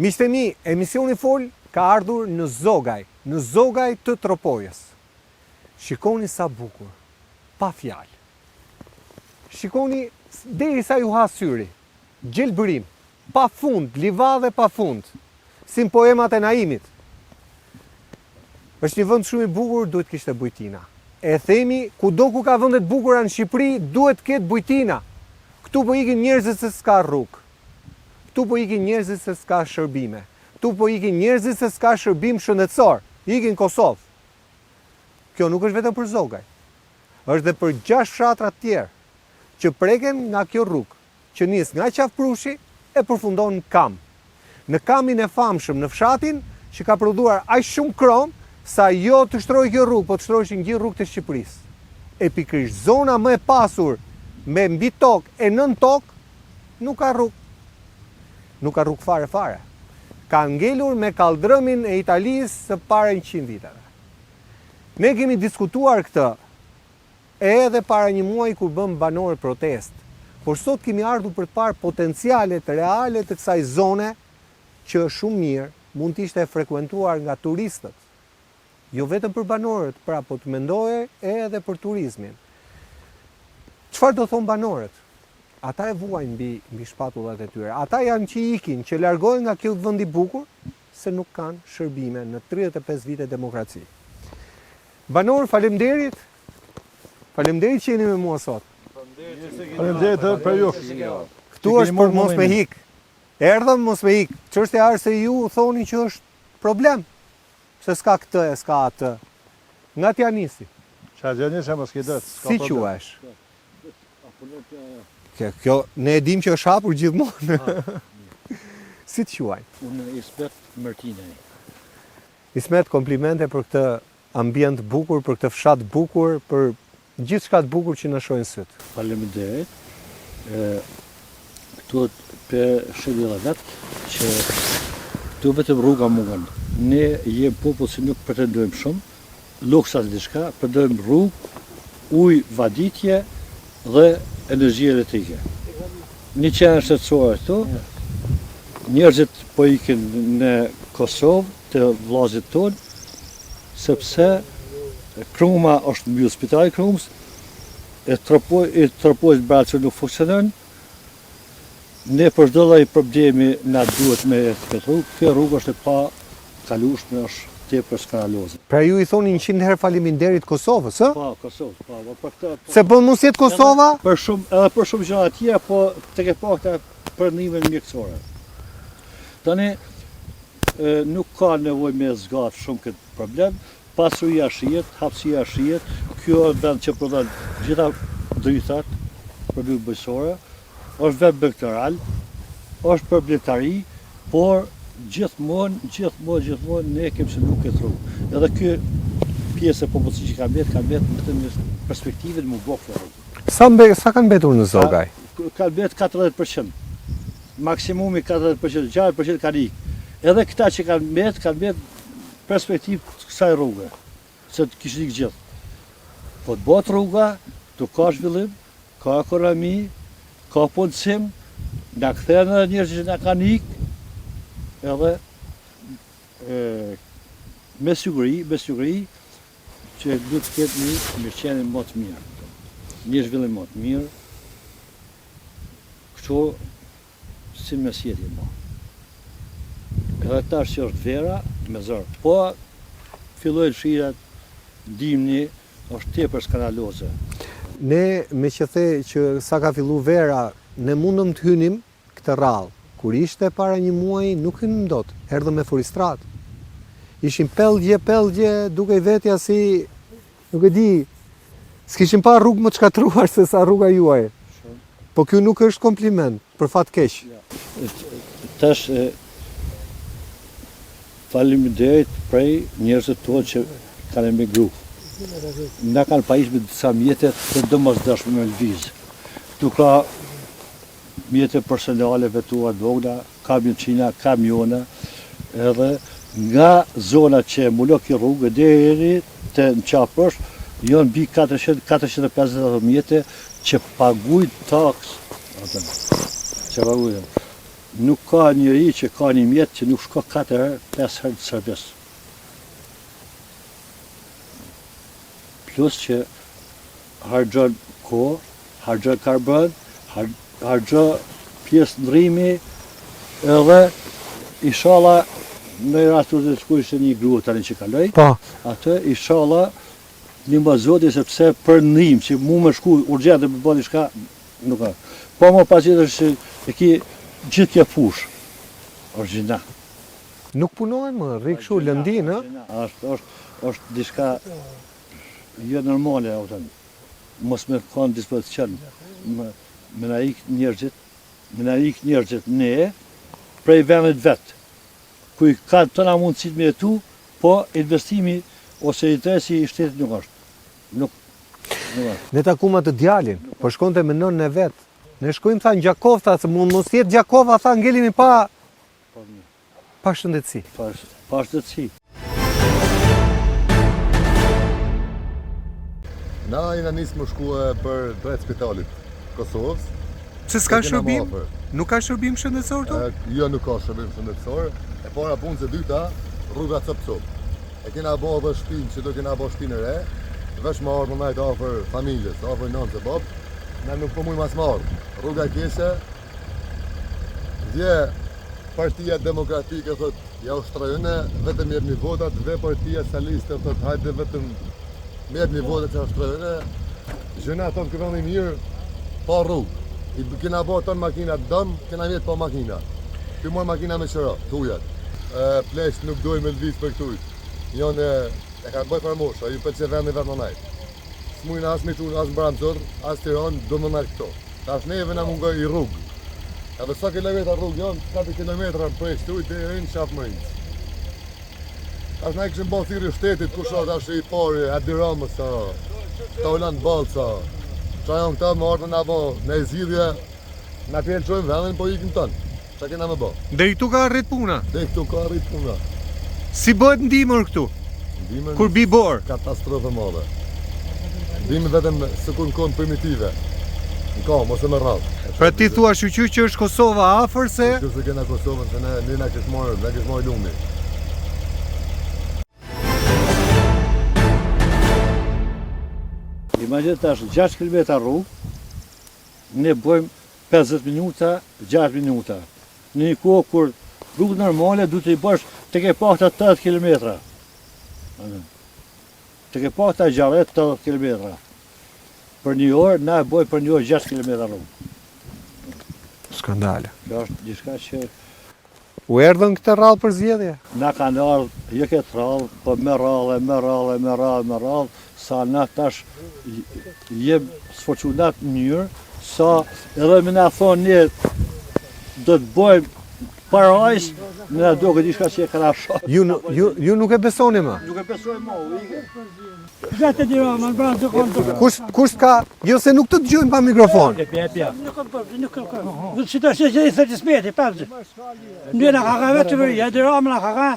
Miqtë e mi, emisioni Fol ka ardhur në Zogaj, në Zogaj të Tropojës. Shikoni sa bukur, pa fjalë. Shikoni derisa ju ha syri. Gjelbërim, pa fund, livadhe pa fund, si në poemat e Naimit. Është një vend shumë i bukur, duhet të kishte bujtina. E themi, kudo ku ka vende të bukura në Shqipëri, duhet të ketë bujtina. Këtu po ikin njerëzit se s'ka rrugë. Këtu po ikin njerëzit se s'ka shërbime. Këtu po ikin njerëzit se s'ka shërbim shëndetësor. Ikin në Kosovë. Kjo nuk është vetëm për Zogaj. Është dhe për gjashtë fshatra të tjerë që preken nga kjo rrugë, që nis nga Qafë Prushi e përfundon në Kam. Në Kamin e famshëm në fshatin që ka prodhuar aq shumë krom sa jo të shtrohej kjo rrugë, po të shtroheshin gjithë rrugët e Shqipërisë. E pikërisht zona më e pasur me mbi tokë e nën tokë nuk ka rrugë. Nuk ka rrugë fare fare. Ka ngelur me kalldrëmin e Italisë së para 100 viteve. Ne kemi diskutuar këtë edhe para një muaji kur bëmë banorët protestë, por sot kemi ardhur për të parë potencialet reale të kësaj zone që shumë mirë mund të ishte e frekuentuar nga turistët. Jo vetëm për banorët, pra po të mendohej edhe për turizmin. Çfarë do thonë banorët? Ata e vuajnë mbi mbi shpatullat e tyre. Ata janë që ikin, që largohen nga kjo vend i bukur, se nuk kanë shërbime në 35 vite demokraci. Banorë, faleminderit. Faleminderit që jeni me mua sot. Faleminderit edhe për ju. Këtu është për mos me hik. Erdhëm mos me hik. Çështja është se ju thoni që është problem. Se s'ka këtë e s'ka atë. Nga t'ja nisi. Qa t'ja nisi, mos ki dert. Si quhesh? Kjo, kjo, ne e dim që është hapur gjithmonë. Si të quajnë? Unë Ismet Mërtinaj. Ismet, komplimente për këtë ambient të bukur, për këtë fshat të bukur, për gjithçka të bukur që na shohin sytë. Faleminderit. Këtu pe shihni edhe vetë që këtu vetëm rruga mungon. Ne jemi popull që nuk pretendojmë shumë, luks as diçka, pretendojmë rrugë, ujë, vaditje dhe energji elektrike. Një qendër shëndetësore këtu, njerëzit po ikin në Kosovë te vllazit tonë, sepse Kruma është mbyllë spitali i Krumës, e Tropoj, i Tropojës Bracë nuk funksionon, Ne për çdo lloj problemi na duhet me ecë këtë rrugë, kjo rrugë është e pakalueshme, është tepër skandaloze. Pra ju i thoni 100 herë faleminderit Kosovës, ë? Po, Kosovës, po, po për këtë. Po. Se po mos jetë Kosova? Për shumë, edhe për shumë gjëra të tjera, po tek e pakta për ndihmën mjekësore. Tani nuk ka nevojë me zgjat shumë këtë problem, Pasuria shihet, hapësira shihet, kjo është vend që prodhon gjitha drithërat, produkte bujqësore, është vend blegtoral, është për bletari, por gjithmonë, gjithmonë, gjithmonë ne kemi synu këtë rrugë. Edhe kjo pjesë e popullsisë që ka mbet, ka mbet vetëm në perspektivën m'u bo kjo rrugë. Sa mbe, sa kanë mbetur në Zogaj? Ka, ka mbet 40%. Maksimumi 40%, 60% kanë ikë. Edhe këta që kanë mbet, kanë mbet perspektivë të kësaj rruge, se të kishin ikë gjithë. Po të bëhet rruga, këtu ka zhvillim, ka ekonomi, ka punësim, na kthehen edhe njerëzit që na kanë ikë, edhe e, me siguri, me siguri që duhet të ketë një mirëqenie më të mirë, një zhvillim më të mirë. Kështu Si me sjeti mo. Edhe tash që është vera, me zor. Po, fillojnë shirat, dimni, është tepër skandaloze. Ne, meqë the që sa ka fillu vera, ne mundëm të hynim këtë radhë. Kur ishte para një muaji, nuk hynim dot. Erdhëm me fuoristradë. Ishin pellgje, pellgje, dukej vetja si, nuk e di, s'kishim pa rrugë më të shkatërruar se sa rruga juaj. Po ky nuk është kompliment, për fat keq. Tash faleminderit prej njerëzit tonë që kanë emigru. Na kanë pajisë me disa mjete të domosdoshme me lëviz. Këtu ka mjete personale, vetura të vogla, kamionçina, kamiona, edhe nga zona që e mbulon kjo rrugë deri te në Qafë Prush, janë mbi 400, 450 mjete që pagujnë taksë, që pagujnë. Nuk ka njeri që ka një mjet që nuk shko 4 herë, 5 herë në servis. Plus që harxhon kohë, harxhon karburant, harxhon pjesë ndrrimi edhe ishalla në rast të shkruaj se një grua tani që kaloi. Po. Atë ishalla një më zoti sepse për ndihmë që mu më shku urgjent dhe për diçka nuk ka. Po më patjetër që e ki gjithë kjo fushë. Është gjynah. Nuk punohen më, rri kështu lëndinë, ë? Është është është diçka jo normale, a kupton. Mos me kanë dispozicion me, me na ik njerëzit, me na ik njerëzit ne prej vendit vet, ku i ka tëna mundësit me jetu, po investimi ose interesi i shtetit nuk është. Nuk, nuk është. Ne takum atë djalin, po shkonte me nënën e vet. Ne shkojmë tha në Gjakovë, tha se mund mos jetë Gjakova, tha ngelemi pa pa shëndetësi. Pa, pa shëndetësi. Na jena nisë më shkue për drejt spitalit Kosovës. Pse s'ka E kena më shërbim? afër. Nuk ka shërbim shëndetësor këtu? E, Jo, nuk ka shërbim shëndetësor. E para punë se dyta, rruga cop cop. E kena bo edhe shtëpinë, që do kena bo shtëpinë e re. Veç më ardhë më najt afër familjes, afër nënës e bab. Na nuk po mujmë as më ardhë. Rruga e keqe. Dje Partia Demokratike thot, ja u shtrojune, vetëm jepni votat, dhe Partia Socialiste thot, hajde vetëm më jepni votat që ja u shtrojune. Gjëna thonë ky vend i mirë, pa rrugë. I kena bo tonë makinat dëm, kena mjetë pa makina. Ty morë makina me qëra, tujat. E, pleq nuk dojnë me lëviz për këtuj. Jonë e kanë bëj për mosha, ju pëlqe vendi vetë më najt. S'mujnë as me qu, as në Bramzor, as Tiranë, do më najt këto. Tash neve na mungoj i rrugë. Edhe sa kilometra rrugë janë, 4 kilometra në prej këtuj deri në Qafë Mërincë. Tash na i kishim bërë thirrje shtetit, kush është tash i pari, Edi Ramës, sa, Taulant Ballës, Qa janë këta me ardhë na bo në zgjidhje, na pje lëshojmë vendin, po ikim tonë. Qa kena me bo? Deri këtu ka arrit puna. Deri këtu ka arrit puna. Si bëhet n'dimër këtu? Ndihmën Kur bi borë? katastrofë e madhe. Ndihmë vetëm sikur në kohën primitive. Në kam ose me radhë. Pra ti thua shyqyr që është Kosova afër se Shyqyr se kena Kosovën, se ne, ne na kish marrë, na kish marrë lumi. Imagjino tash 6 km rrugë, ne bëjmë 50 minuta, 6 minuta. Në një kohë kur rrugë normale duhet të i bësh tek e pakta 80 km. Tek e pakta 60-80 km. Për një orë, na e bëjmë për një orë 6 km rrugë. Skandale. Kjo është diçka që U erdhën këtë radhë për zgjedhje? Na kanë ardhë, jo këtë radhë, po me radhë, me radhë, me radhë, me radhë, sa na tash jem sforcu në atë mënyrë, sa edhe me na thonë ne do të bëjmë parajs, me na duket diçka që e ka shoh. Ju, ju, ju nuk e besoni më? Nuk e besoj më, u ike. Vetë di Rama, në branë të konë të Kush, kush ka, jo se nuk të dëgjojnë pa mikrofon. E pja, e pja. Nuk kam për, nuk kam për. Nuk si të se që i thëtë smeti, pa vëzë. Në na ka ka vetë qeveria, Edi Rama na ka ka,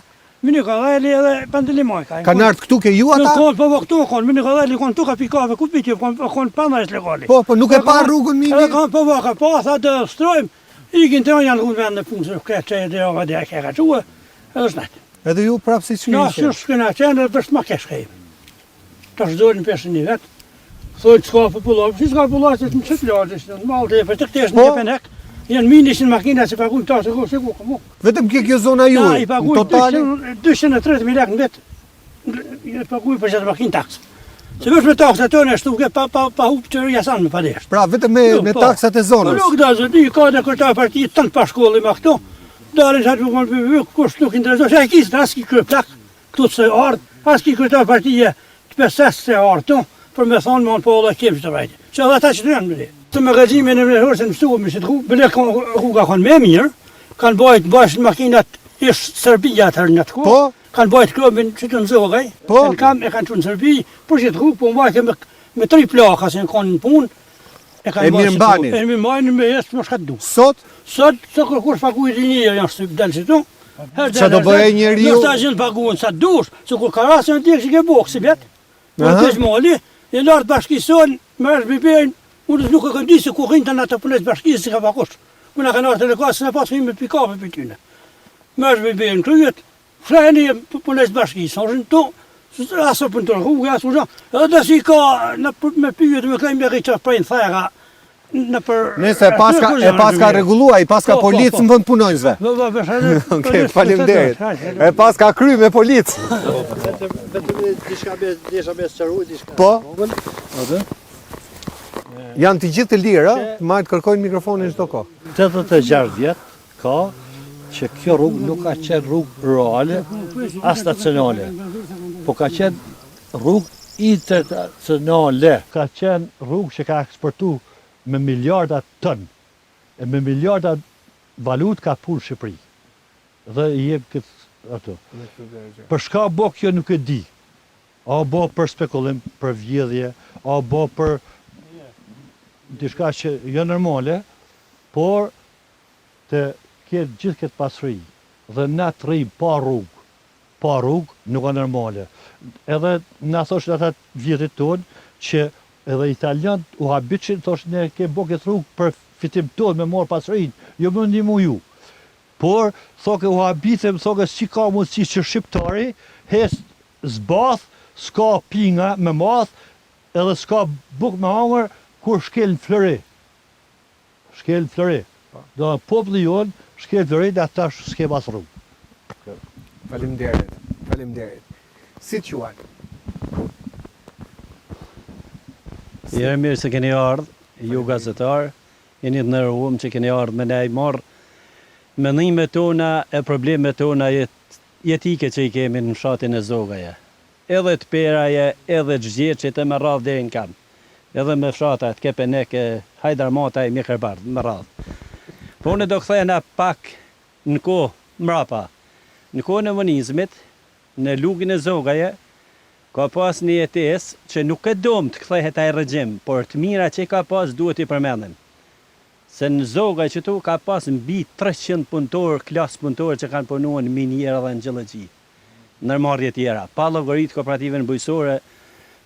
Mini Kodheli edhe Pandeli Majka. Kanë ardhur këtu ke ju Në ata? konë, po po këtu konë, Mini Kodheli konë, tu ka pi kafe, ku pi ti, konë, konë pa ndajsh legali. Po, po nuk e pa rrugën Edhe mimi. kanë, po po, ka pa, tha do shtrojmë, ikin të janë në vend në punë, se nuk ka që Edi Rama dhe ka ka qua, edhe s'net. Edhe ju prapë si Na ç'keni si qenë. s'kena qenë dhe është ma keq kemi. Tash dolën pesë një vet. Thonë s'ka popullatë, si s'ka popullatë, në çet lagje, në mall të për të këtesh në Po. Kepenek. Janë 1100 makina që paguajnë taksë ku se ku ku. Vetëm ke kjo zona Na juaj. i Në paguajnë totale 200 230 mijë lekë në vit. I paguajnë për çdo makinë taksë. Se veç me taksat tona ashtu ke pa pa pa hup qeveria sa më pa desh. Pra vetëm me Jo, me po. taksat e Po zonës. nuk do zoti, ka dhe kryetar partie tënd pa shkollë ma këtu. Dalin sa të kon për kush nuk intereson, se ai kishte as ki kryeplak, këtu se ardh, as ki kryetar partie të PS-s se ardh këtu, për me thonë më po olla kem çdo vajtë. Se edhe ata që të janë bile. Të magazimin e më se mësuam me rrugë, bile kon rruga kon më mirë, kanë bajt bashkë makinat ish Serbia atëherë në atë kohë. Po, Kanë bajt krobin që të nëzogaj, Po. e kam, e kanë që në Serbi, për gjithë rrugë, po mbajtë me, me tri plaka se në kanë në punë, e kanë E bajt mirë mbanin. E mirë mbanin me jesë, më shka të du. sot Sot, sot kërkush paguaj të një janë shtyp del si tu. Qa do bëje njeriu? Nështë ta gjithë paguhen sa dush, se kur ka rasë në djekë që ke bokë, si vjet, po Aha. keq mali, e lartë bashkisë sonë, me është biberin, unë nuk e kam di se ku rrinë të në atë punës bashkisë, si ka pakush. Ku na kanë ardhur telekas, s'na pas me pikapë për tyne. Më është me bërë në kryet, Freni e punës bashkisë, është në to, as o punëtor rrugë, as u Edhe dhe si ka në me pyet me klejmë me rritë prej në thera, në për... Nëse e paska, e paska rregullua, i paska po, po, policë po. në vend punonjësve. Po, po, po, Okej, faleminderit. E paska kry me policë. Vetëm vetëm diçka me desha me sqaru diçka. Po. Edhe. Janë të gjithë të lirë, ë? Të marrë të kërkojnë mikrofonin çdo kohë. 86 vjet ka që kjo rrugë nuk ka qenë rrugë rurale, as nacionale, po ka qenë rrugë internacionale. Ka qenë rrugë që ka eksportu me miliarda ton, e me miliarda valutë ka pru në Shqipëri. Dhe i jep këtë ato. Për shka bo kjo nuk e di. A u bo për spekulim, për vjedhje, a u bo për diçka që jo normale, por të ketë gjithë këtë pasuri dhe na të rrijmë pa rrugë, pa rrugë nuk a normale. Edhe na thoshin ata të vjetrit tonë që edhe italianët u habitshin thoshin ne kemi bo këtë rrugë për fitim tonë me marrë pasurinë, jo me ndihmu ju. Por thoke u habitëm thoke si ka mundësi që shqiptari hec zbath, s'ka pinga me math edhe s'ka bukë me hangër kur shkel në flori. Shkel në flori. Do populli jonë shkel në flori na tash s'kem as rrugë. Faleminderit. Faleminderit. Si të quajnë? Jeri mirë se keni ardhë, ju gazetar, jeni të nderuam që keni ardhë me na i marrë mendimet tona e problemet tona jetike që i kemi në fshatin e Zogaje. Edhe të Peraje, edhe të Zhgjeçit e me radhë deri në Kam. Edhe me fshatrat Kepenek e Hajdarmataj e Mjekërbardh, me radhë. Po unë do kthehna pak në kohë mrapa. Në kohën e monizmit, në Lugin e Zogaje, ka pas një jetesë që nuk e domë të kthehet ai regjim, por të mira që i ka pas duhet t'i përmendim. Se në Zogaj qëtu ka pas mbi 300 punëtorë, klasë punëtorë që kanë punuar në miniera dhe në gjeologji. ndërmarrje tjera, pa llogaritë kooperativën bujqësore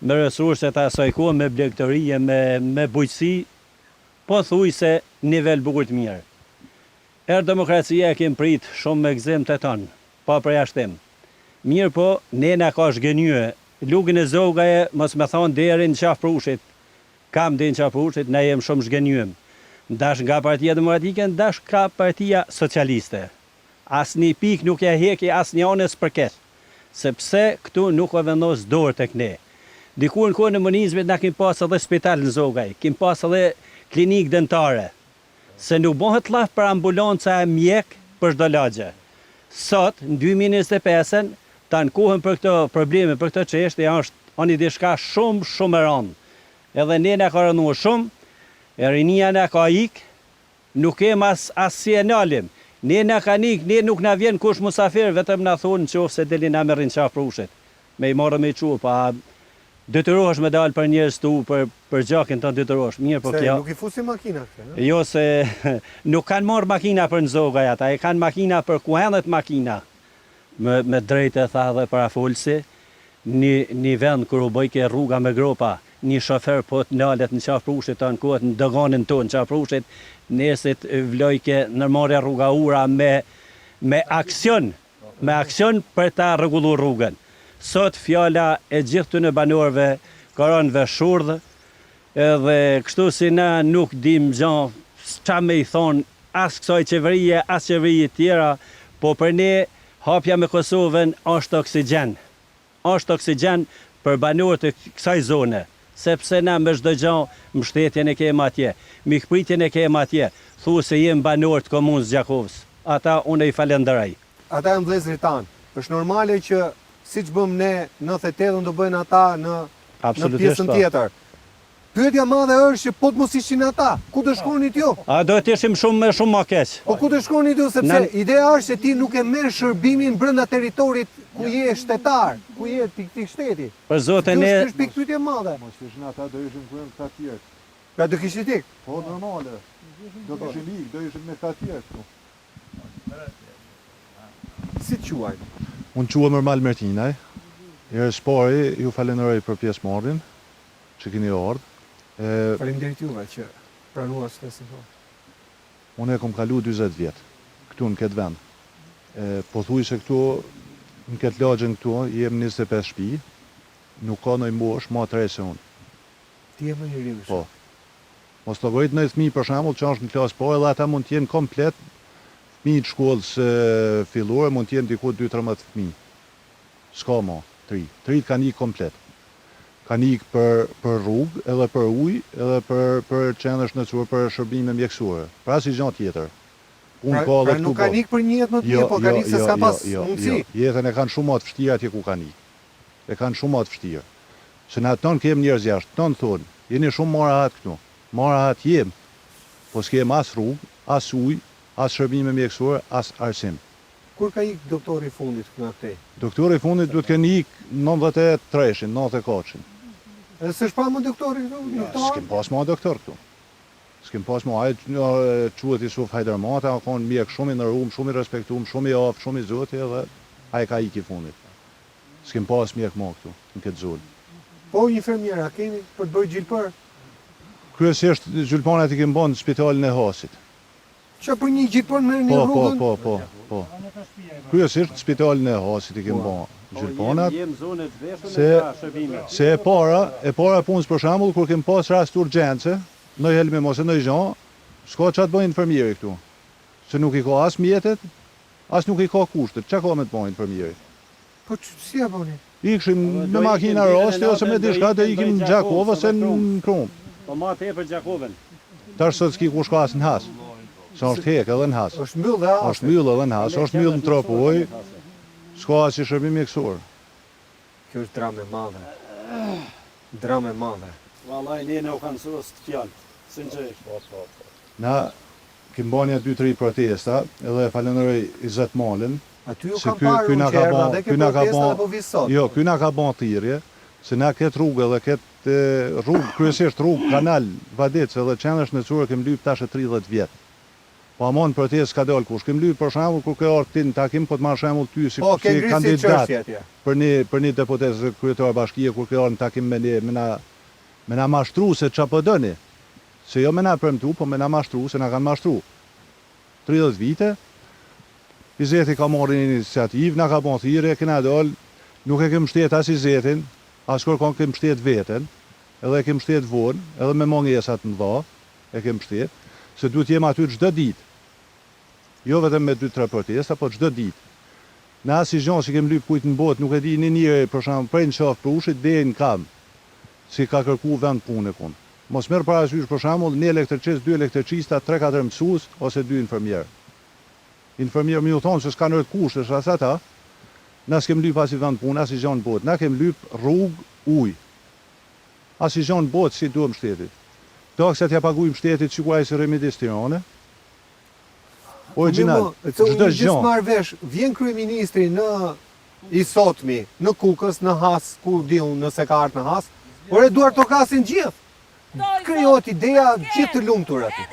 me resurset e asaj kohe, me blegtori e me me bujqësi, pothuajse nivel bukur të mirë. Erdh demokracia e kem prit shumë me gëzim të tonë, pa përjashtim. Mirëpo, ne na ka zhgënjye, Lugën e Zogaje, mos me thanë deri në Qafë Prushit, kam deri në Qafë Prushit, na jem shumë zhgënjyem. Ndash nga Partia Demokratike, ndash ka Partia Socialiste. Asnjë pikë nuk ja hjeki asnjë anës për keq, sepse këtu nuk o vendos dorë tek ne. Dikur në kohën e monizmit na kim pas edhe spital në Zogaj, kim pas edhe klinikë dentare. Se nuk bëhet llaf për ambulanca e mjek për çdo lagje. Sot, në 2025-ën, të ankohen për këto probleme, për këto çështje është ani diçka shumë shumë e rëndë. Edhe ne na ka rënduar shumë, e rinia na ka ik, Nuk kem as as si e nalim. Ne na kanë ik, ne nuk na vjen kush musafir, vetëm na thonë në qoftë se dilni na merrin qafë prushit. Me i marrë me i çu, pa detyrohesh me dalë për njerëz tu, për për gjakin tënd detyrohesh. Mirë po Se kjo. nuk i fusin makina këtu, ëh? Jo se nuk kanë marrë makina për në Zogaj ata, e kanë makina për ku hendet makina. Me me drejtë e tha edhe parafolësi, Një një vend kur u bëjke rruga me gropa, një shofer po të nalet në Qafë Prushit të ankohet në doganën tonë në Qafë Prushit, nesit vlojke ndërmarrja Rruga Ura me me aksion, me aksion për ta rregullu rrugën. Sot fjala e gjithë këtyne banorëve ka ra në vesh shurdh, edhe kështu si na nuk dimë gja ça me i thonë as kësaj qeverie, as qeverie tjera, po për ne Hapja me Kosovën është oksigjen. Është oksigjen për banorët e kësaj zone, sepse na me çdo gjë mbështetjen e kemi atje, mikpritjen e kemi atje, thua se jemi banorë të komunës së Gjakovës. Ata unë i falënderoj. Ata janë vëllezërit tanë. Është normale që siç bëmë ne në 98-ën do bëjnë ata në në pjesën po. tjetër. Pyetja e madhe është që po të mos ishin ata, ku do shkonit ju? A do të ishim shumë shumë ma keq. Po ku do shkonit ju sepse ideja është se ti nuk e merr shërbimin brenda territorit ku je shtetar, ku je ti këtij shteti. Për zotin ne Kjo është pikëpyetje e madhe. Mos ishin ata do ishim ku janë këta tjerët. Pra do kishit ik. Po normale. Do kishim ik, do ishim me këta tjerët këtu. Si të quajnë? Unë quhem Ermal Mertinaj. Herë së pari ju falenderoj për pjesëmarrjen. që keni ardhë. Faleminderit juve që pranuat ftesën tonë. Unë e kom kalu 40 vjet këtu në këtë vend. E pothuajse këtu në këtë lagjen këtu jem 25 shtëpi, nuk ka ndonjë moshë ma të re se unë. Ti je më i riu. Po. Mos llogarit ndonjë fëmijë për shembull që është në klasë parë edhe ata mund të jenë komplet fëmijë të shkollës fillore, mund të jenë diku 2-13 fëmijë. S'ka ma të ri. Të rijtë kanë ikë komplet. Kanë ikë për për rrugë, edhe për ujë, edhe për për qendër shëndetësore, për shërbime mjekësore. Për asnjë gjë tjetër. Punë Pra, ka edhe pra këtu nuk boll. kanë ikë për një jetë më të Jo, mirë, po jo, kanë ikë se jo, s'kan jo, pas jo, mundësi. jo. Jetën e kanë shumë ma të vështirë atje ku kanë ikë. E kanë shumë ma të vështirë. Se na tonë kem njerëz jashtë, tonë thonë, jeni shumë ma rahat këtu. Ma rahat jem. Po s'kem as rrugë, as ujë, as shërbime mjekësore, as arsim. Kur ka ikë doktori i fundit nga këtej? Doktori i fundit duhet kenë ikë 93-shin, 94-shin. Edhe s'është pa më doktori këtu në këtë S'kem pas ma doktor këtu. S'kem pas ma, ai quhet Isuf Hajdermata, ka konë mjek shumë i nderum, shumë i respektum, shumë i aftë, shumë i zoti edhe ai ka ikë i fundit. S'kem pas mjek ma këtu, në këtë zonë. Po infermier, a keni për të bërë gjilpërë? Kryesisht gjylpanat i kem bo në spitalin e Hasit. Që për një gjilpërë merrni Po, po, rrugën? po, po, po. Kryesisht në spitalin e Hasit i kem bo gjylpanat. Jem zonë të veshun Se, e ka shërbime. se e para, e para e punës për shembull kur kem pas rast urgjence, ndonjë helmim ose ndonjë gjë, s'ka ç'a të bëjë infermieri këtu. Se nuk i ka as mjetet, as nuk i ka kushtet. Ç'a ka me të bëjë infermieri? Po si ja bëni? Ikshim Do me ikim makina ditën e rasti ose me natën, do diçka do ikim, do ikim i në Gjakovë Gjakovë ose ose në në Krumë. Po ma tepër Gjakovën. Tash sot s'ki ku shka as në Has. Se është hek edhe në Has. Është mbyll dhe Është mbyll edhe në Has, është mbyll në Tropojë. S'ka asnjë shërbim mjekësor. Kjo është dramë e madhe. Dramë e madhe. Vallai ne na u kanë sos të fjalë, sinqerisht. Po, po, po. Na kem ba nja 2-3 protesta, edhe e falenderoj Izet Malën. Aty ju se kam ky- parë ky unë na që ka erdha ba- dhe ke ky na ka protesta ba- dhe po vi sot. Jo, ky na ka ba thirrje, se na këtë rrugë edhe këtë rrugë, kryesisht rrugë, kanal, Vadec edhe qendër shëndetësore kem lyp tash e 30 vjet. Po ama në protestë s'ka dalë kush. Kem lyp për shembull kur ke ardhur ti në takim, po të marr shembull ty si Po, ke si ngrit si kandidat çështje atje. për një për një deputet ose kryetar bashkie kur ke ardhur në takim me ne me na me na mashtru se ç'a po doni. Se jo me na premtu, po me na mashtru, se na kanë mashtru. 30 vite, Izeti ka marrë një iniciativë, na ka bon thirrje, kena dal, nuk e kem mbështet as Izetin, as kërkon kem mbështet veten, edhe e kem mbështet vonë, edhe me mungesa të mëdha, e kem mbështet, se duhet jem aty çdo ditë. Jo vetëm me 2-3 protesta, po çdo ditë. Na asnjë gjë si kem lyp kujt në botë, nuk e di një njeri për shembull prej në qafë Prushit deri në kam, si ka kërku vend pune kun. Mos merr parasysh për shembull një elektricist, dy elektricista, 3-4 mësues ose dy infermier. Infermier më ju thonë se s'kan rrit kushtesh as ata. Na s'kem lyp asnjë vend pune, asnjë gjë në botë. Na kem lyp rrugë, ujë. Asnjë gjë në botë si duhem shtetit. Taksat ja paguajmë shtetit sikur ai si rri midis Tirane. Origjinal, Po, mirë, çdo unë gjë. marr vesh, vjen kryeministri në i sotmi, në Kukës, në Has, ku di unë nëse ka ardhur në Has, ore duartrokasin gjithë. Krijohet ideja gjithë të lumtur aty.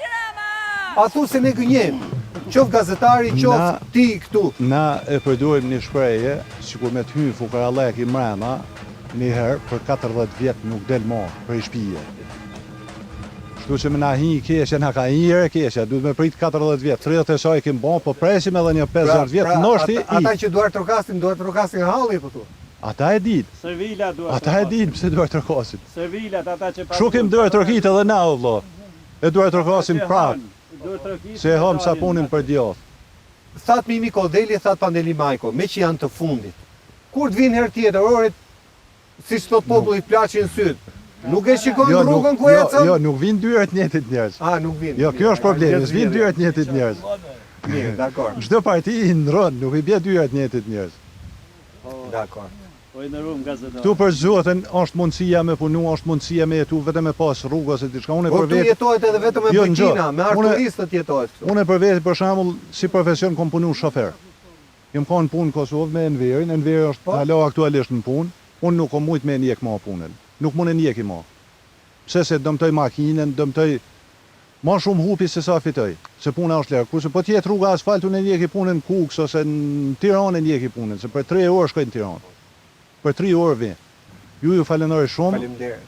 A thu se ne gënjejmë, qoftë gazetari, qoftë ti këtu. Na e përdorim një shprehje, sikur me të hynë fukarallëk i mrena, një herë për 40 vjet nuk del ma prej shtëpie. Kështu që me na hi keqja, na ka hi herë e keqja, duhet me prit 40 vjet, 30 e saj kem bën, po presim edhe një 50 vjet, pra, ndoshti ata, ata që duartrokasin, duartrokasin nga halli, po thu. Ata e dinë. Servila duartrokasin. Ata e dinë pse duartrokasin. Servilat ata që Kështu kem duartrokit edhe na o vëlla. E duartrokasim prap. Se e ham sapunin për djath. That Mimi Kodheli, that Pandeli Majko, me që janë të fundit. Kur të vinë herë tjetër, ore, siç thot populli, të plaçin syt. Nuk e shikon Jo, nuk, rrugën ku jo, ecën? jo, nuk vinë dy herë të njëjtit njerëz. A, nuk vinë. Jo, kjo është problemi, s'vinë dy herë të njëjtit njerëz. Mirë, dakor. Çdo parti i ndron, nuk i bie dy herë të njëjtit njerëz. Dakor. Po i nderuam gazetar. Këtu për zotin është mundësia me punu, është mundësia me jetu vetëm me pas rrugë ose diçka. Unë Po për këtu vetë jetohet edhe vetëm me Jo, në bujtina, me Unë- arturistët jetohet këtu. Unë për vete për shembull si profesion kom punu shofer. Jam kanë punë në Kosovë me Enverin, Enveri është Po. hala aktualisht në punë. Unë nuk kom mujt me e ndjek ma punën. Nuk mund e ndjeki ma. Pse se dëmtoj makinën, dëmtoj ma shumë hupi se sa fitoj, se puna është larg. Kurse po të jetë rruga asfalt, unë e ndjeki punën në Kukës ose në Tiranë e ndjeki punën, se për 3 orë shkoj në Tiranë. Për 3 orë vi. Ju ju falenderoj shumë. Faleminderit.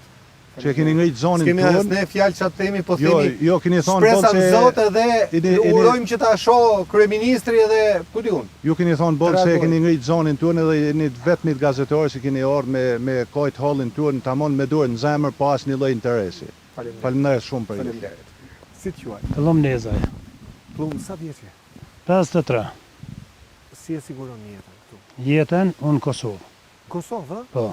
Që e keni ngrit zonin tonë. S'kemi as ne fjalë ça të themi, po jo, themi. Jo, keni thonë boll se shpresa në Zot edhe urojmë që ta shohë kryeministri edhe ku di unë. Ju keni thonë boll se e keni ngrit zonin tonë edhe jeni të vetmit gazetarë që keni ardhur me me kajt hallin tonë tamam me dorë në zemër pa asnjë lloj interesi. Faleminderit shumë për ju. Faleminderit. Si të quajmë? Pëllumb Nezaj. Pëllumb, sa vjeç je? 53. Si e siguron jetën këtu? Jetën unë në Kosovë. Kosovë, ë? Po.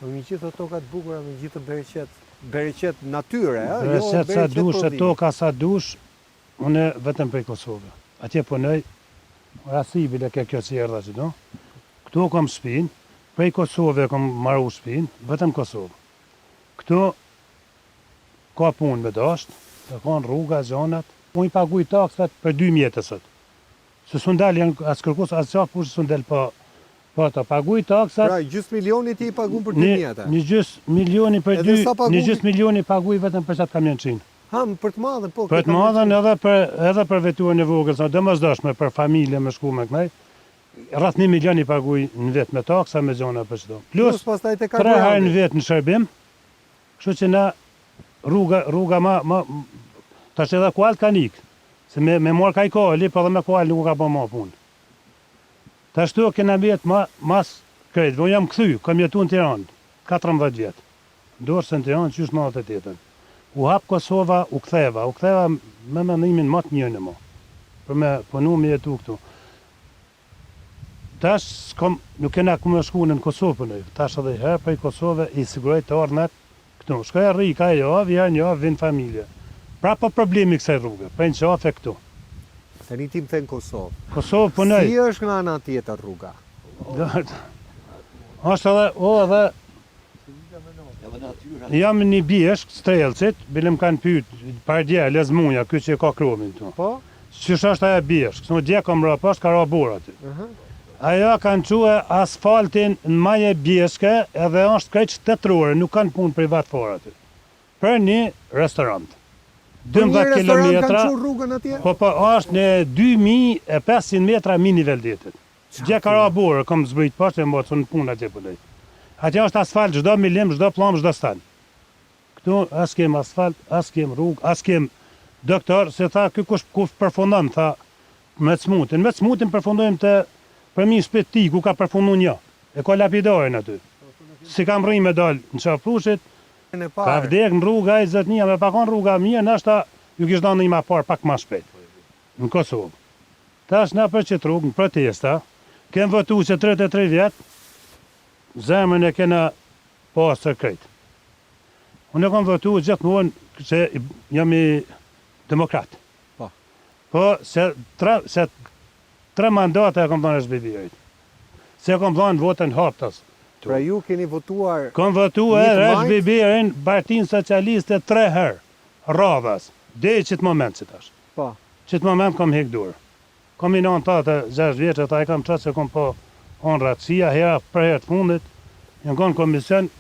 Po me gjithë ato toka të bukura, me gjithë bereqet, bereqet natyre, ë, jo bereqet sa dush, e toka sa dush, unë vetëm prej Kosovë. Atje punoj, rasti bile ke kjo që erdha që do. Këtu kam shpinë, prej Kosovë e kam maru shpinë, vetëm Kosovë. Këtu ka punë me dasht, e kanë rruga, gjanat. Unë i paguj taksat për dy mjete sot. Se s'un dal, janë as kërkus, as qafë pushë s'un del pa Po ato, paguj taksat. Pra, gjysmë milioni ti i pagun për dy mjete. Një gjysmë milioni për dy, një gjysmë milioni paguj vetëm për qatë kamionçinë. Ha, për të madhen, po. Për të madhen edhe për edhe për veturën e vogël, sa domosdoshme për familje me shku me kënej. Rreth 1 milion i paguj në vit me taksa me gjona për çdo. Plus, pastaj te tre herë në vit në shërbim. Kështu që na rruga rruga ma ma tash edhe kualt kanë ik. Se me me marr kaj kali, po edhe me kual nuk u ka bë ma punë. Tash ktu kena mbet ma mas krejtve. Unë jam kthy, kam jetu në Tiranë 14 vjet. N'dorës në Tiranë qysh 98-ën. U hap Kosova, u ktheva, u ktheva me mendimin ma të mirë në mo. Për me punu me jetu këtu. Tash s'kom, nuk kena ku me shku në Kosovë punoj. Tash edhe një herë prej Kosove i siguroj të ardhmet Këtu, shkoj e rri ka javë, ja një javë vin familje. Prapë po problemi i kësaj rruge, prej në qafe këtu. Tani ti më the në Kosovë. Kosovë punoj. Si është nga ana tjetër rruga? Është edhe, o edhe Jam në një bjeshkë, Strelcit, bile më kanë pyet pardje, Lezmunja, ky që e ka kromin këtu. Po? Qysh është ajo bjeshkë? Se dje kam ra poshtë, ka ra borë aty. Ajo kanë çue asfaltin në maje bjeshke edhe është krejt shtetërore, nuk kanë punë privat fare aty. Për një restorant. Për një restorant kanë çu rrugën atje? Po po, është në 2500 metra mi nivel detit. Dje ka ra borë, kam zbrit poshtë e mbot, në punë atje punoj. Atje është asfalt çdo milim, çdo pllam, çdo stan. Këtu as kem asfalt, as kem rrugë, as kem doktor, se tha ky kush ku përfundon, tha me të smutin. Me të smutin përfundojmë te përmi shpi të tij ku ka përfundu një. E ka lapidarin aty. Si ka mrri me dal në Qafë Prushit, ka vdek në rrugë ai zotnia, me pa kon rruga mirë, nashta ju kish dhënë ndihma parë pak ma shpejt. Në Kosovë. Tash na për qët rrugë, në protesta, kem votu që 33 vjet, zemrën e kena pastër krejt. Unë e kam votu gjithmonë se jam i demokrat. Po. Po se tre se tre mandate e kam dhënë Rexhep Bibirit. Se e kam dhënë votën haptas. Pra ju keni votuar Kam votu e Rexhep Bibirin, Partinë Socialiste tre herë radhas, deri qit moment që tash. Po. Qit moment kam hek dorë. Kam një nanë 86 vjeç, ata e kam qatë se kam pa onrra të këqija, hera për herë të fundit, jam kon në komision,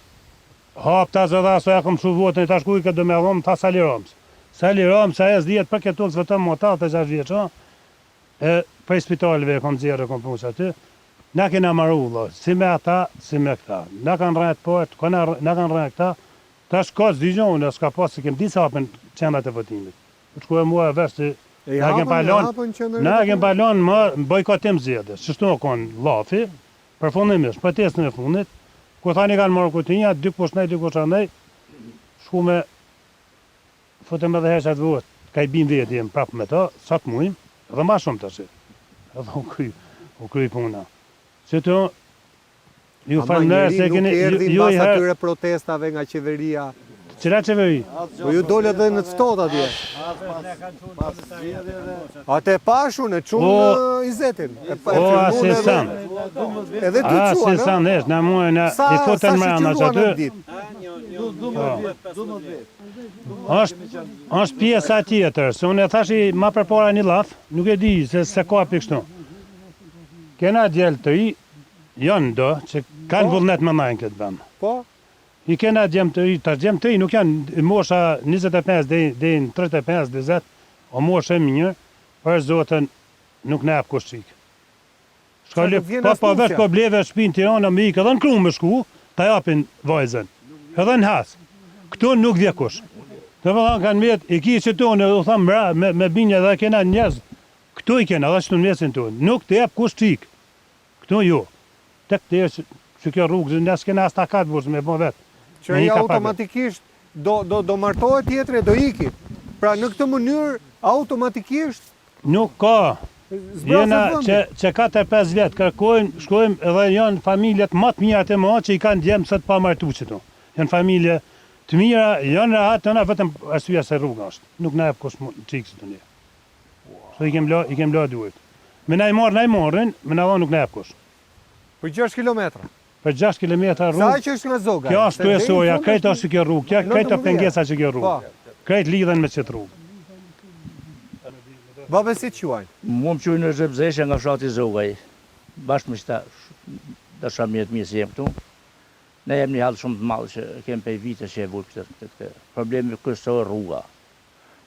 haptas edhe asaj ja kam lshu votën e tash kujt do me dhon, më tha Sali Ramës. Sali Ramës, ajo s'dihet për këtë tokë s'voton mo 86 vjeç, ë, e prej spitaleve e kam nxjerrë e kam pru aty, na kena maru vëlla, si me ata, si me këta. Na kanë rrejt po, na kanë rrejt këta, tash ka s'di gjë unë, s'ka pas se kem ditë se hapen qendrat e votimit. Po shkoj mua e vesh se na kem pa lon, na kem pa lon më bojkotim zgjedhjesh. Qështu o kon llafi, përfundimisht, protestën e fundit, kur thanë i kanë marrë kutinja, dikush nej, dikush andej, shku me futëm edhe herë qatë votë, ka i bim veti jem prapë me to, sa të mujmë, edhe ma shumë tash. Edhe u kry, u kry puna. Që të, Ju faleminderit se keni ju erdhi mbas atyre protestave nga qeveria. Cila qeveri? Po ju dolët edhe në të ftohtë atje. Atë e pashë unë, e çun Izetin. E o, asi san. Edhe ty çuan, Asi san, esh, na mua na i futën mrena që aty. Po. Është është pjesa tjetër, se unë e thashi ma përpara një llaf, nuk e di se se ka pikë kështu. Kena djel të ri, Janë do që kanë po. vullnet me nejt në këtë vend. Po. I kena djem të ri, tash djem të ri nuk janë mosha 25 deri deri në 35, 40, o moshë e mirë, për Zotin nuk na jep kush çik. Shka le, po po veç po bleve shtëpinë në Tiranë, me ikë edhe në Krumë me shku, ta japin vajzën. Edhe në Has. Këtu nuk vje kush. Domethënë kanë met, i ki që tonë, u thamë mra, me, me binja dhe kena njerëz, këtu i kena dhe që të mesin tonë. Nuk të jep kush çik. Këtu jo. Tek të jesh që kjo rrugë, ne s'kena as takat burrë, me bo vetë. Që ai automatikisht do, do, do martohet tjetri e do iki. Pra në këtë mënyrë automatikisht Nuk ka. Jena që, që 4-5 vjet kërkojmë, shkojmë edhe janë familjet më të mira të më që i kanë djemë sot pa martu qëtu. Janë familje të mira, janë rahat, janë vetëm arsyeja se rruga është. Nuk na jep kush çik qëtu ne. So i kem la, i kem la duhet. Me na i marrë, na i marrin, me na dhon nuk na jep kush. Për 6 kilometra. Për 6 kilometra rrugë. Sa që është nga Zogaj. Kjo është kryesoja, krejt është kjo rrugë, kjo krejt është pengesa që kjo rrugë. Po. Krejt lidhen me qëtë rrugë. Babe si të quajnë? Mua më quajnë Rexhep Zesha nga fshati Zogaj. Bashkë me qëta dashamirët e mi që jem këtu. Ne jem një hall shumë të madh që kem prej vitesh që e vujmë këtë këtë këtë. Problemi kryesor rruga.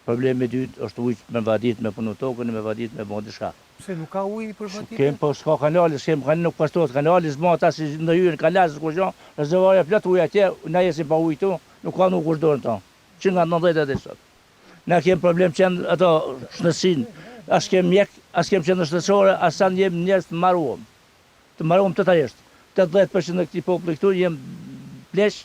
Problemi i dytë është ujë me vadit me punu tokën e me vadit me bo diçka. Pse nuk ka ujë për vaditje? Kem po s'ka kanale, s'kem kanale nuk pastrohet kanali, s'bahet as ndërhyrje në kanal as kurgjo, rezervuari plot ujë atje, na jesim pa ujë këtu, nuk ka vnu kush dorën në to. Që nga nëntëdhjetë deri sot. Na kem problem qendër ato shëndetësinë, as kem mjek, as kem qendër shëndetësore, as janë jem njerëz të maruam. Të maruam totalisht. 80% e këtij populli këtu jem pleq,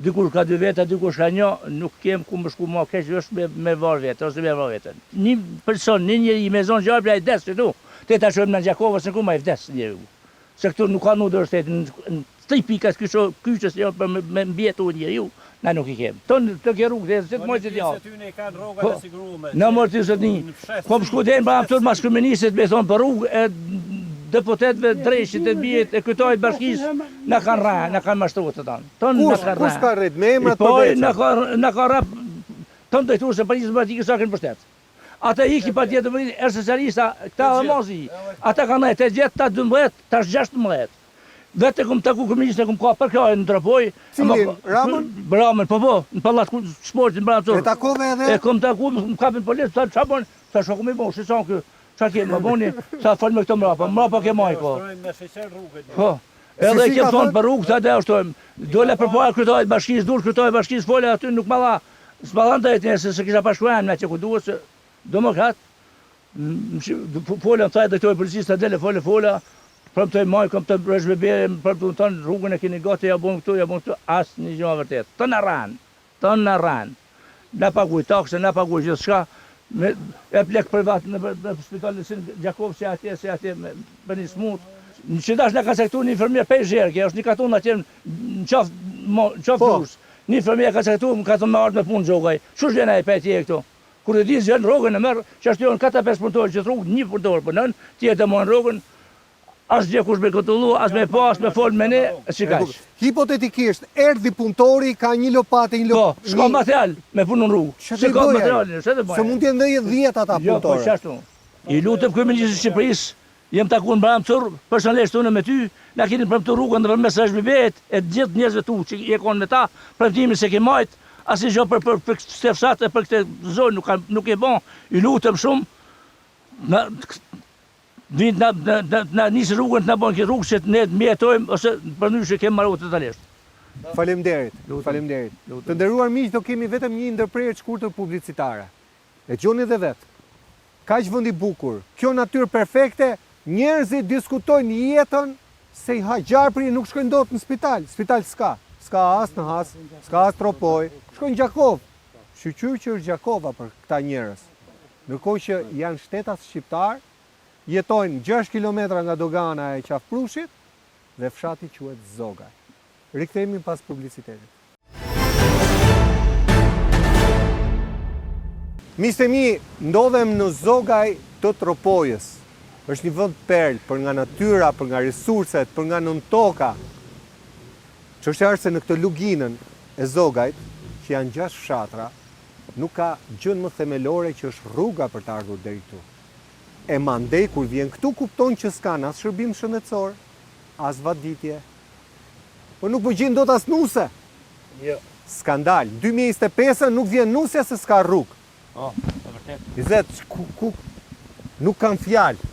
Dikush ka dy veta, dikush ka një, nuk kem ku me shku ma keq është me me var veten ose me vra veten. Një person, një njeri me zonë gjarpri ai vdes këtu. Te ta çojmë në Gjakovë ose ku ma ai vdes njeriu. Se këtu nuk ka vnu dorë shteti në tri pikat kyço kyçe se janë për me, me mbijetu njeriu, na nuk i kem. Ton të ke rrugë, dhe gjithmonë gjithë javë. Po, në mërë të zotni, kom shku deri në Bajram mas kryeministrit me thonë për rrugë e deputetëve dreqit e bijet e kryetarit bashkisë na kanë rrah, na kanë mashtru të tanë. Tonë na kanë rrah. Kush ka rrejt me emrat për veça? Na ka na ka rrah tonë drejtues e Partisë Demokratike sa kanë pushtet. Ata iki Partia Demokratike, e socialista, këta edhe mozi. Ata kanë rrejt, të gjithë ta 12, tash 16. Vetë e kom taku kryeministrin e kom kap për krahe në Tropojë. Cilin? Ramën? Ramën, po po, në pallat ku sportit në Bajram Curr. E takove edhe? E kom taku, më kapin policë, tha çfarë bën? Tha çka kom i bën, si sa ky? Çka ke më bëni? Tha fol me këto mbrapa, mbrapa ke maj po. Me sheqer rrugën. Po. Edhe i kem thonë për rrugë, tha dhe ashtu. Dola përpara kryetarit bashkisë, dul kryetari i bashkisë, fola aty nuk ma dha. S'ma dha drejtën se se kisha pas shkruar emrin atje ku duhet se demokrat. Fola, tha drejtori i policisë, tha dele, fola, fola, premtoi maj, kom të rresh bebere, premtoi tonë, rrugën e keni gati, ja bën këtu, ja bën këtu, asnjë gjë e vërtetë. Të na rran, të na rran. Na paguaj taksën, na paguaj gjithçka, me e plek privat në, në spitalin si në Gjakovë, si atje, si atje, me, për një smut. Në që dash na ka caktuar një infermier prej Zherke, është një katun atje në qafë, në qafë po. Një infermier ka caktuar, më ka thënë me ardhë me punë Zogaj. Qysh vjen ai prej atje këtu? Kur e di zgjen rrogën e merr, që ashtu janë 4-5 punëtorë gjithë rrugë, një punëtor punon, tjetër marrin rrogën, as gjë kush me kontrollu, as me pa, as me fol me ne, si kaq. Hipotetikisht, erdhi punëtori, ka një lopatë, një lopatë... Po, s'ka material me punu në rrugë. Se ka materialin, ç'të bëjë? Se mund të jenë dhe 10 ata jo, po, punëtorë. Jo, po qashtu. I lutem kryeministrit të Shqipërisë, Jem taku në Bajram Curr, personalisht unë me ty, na keni premtu rrugën nëpërmes Rexhbebejt e të gjithë njerëzve tu që je kon me ta, premtimin s'e ke majt, asnjë gjë për për për këtë fshat e për këtë zonë nuk ka nuk e bon, ju lutem shumë, na vin na na na nisë rrugën të na bën këtë rrugë që ne të mbijetojmë ose përndryshe kemi maru totalisht. Faleminderit. Faleminderit. Të nderuar miq, do kemi vetëm një ndërprerje të shkurtër publicitare. E dëgjoni dhe vetë. Kaq vend i bukur, kjo natyrë perfekte, njerëzit diskutojnë jetën se i ha gjarpri e nuk shkojnë dot në spital, spital s'ka, s'ka as në Has, s'ka as Tropojë, shkojnë në Gjakovë. Shyqyr që është Gjakova për këta njerëz. Ndërkohë që janë shtetas shqiptarë, jetojnë 6 kilometra nga dogana e Qafë Prushit dhe fshati quhet Zogaj. Rikthehemi pas publicitetit. Miqtë e mi, ndodhem në Zogaj të Tropojës. Është një vend perlë për nga natyra, për nga resurset, për nga nëntoka. Çështja është se në këtë luginën e Zogajt, që janë 6 fshatra, nuk ka gjënë më themelore që është rruga për të ardhur deri këtu. E mandej kur vjen këtu kupton që s'kanë as shërbim shëndetësor, as vaditje, Po nuk po gjejnë dot as nuse. Jo. Skandal. 2025-ën nuk vjen nusja se s'ka rrugë. Po, e vërtetë. Izet, ku, ku, nuk kam fjalë.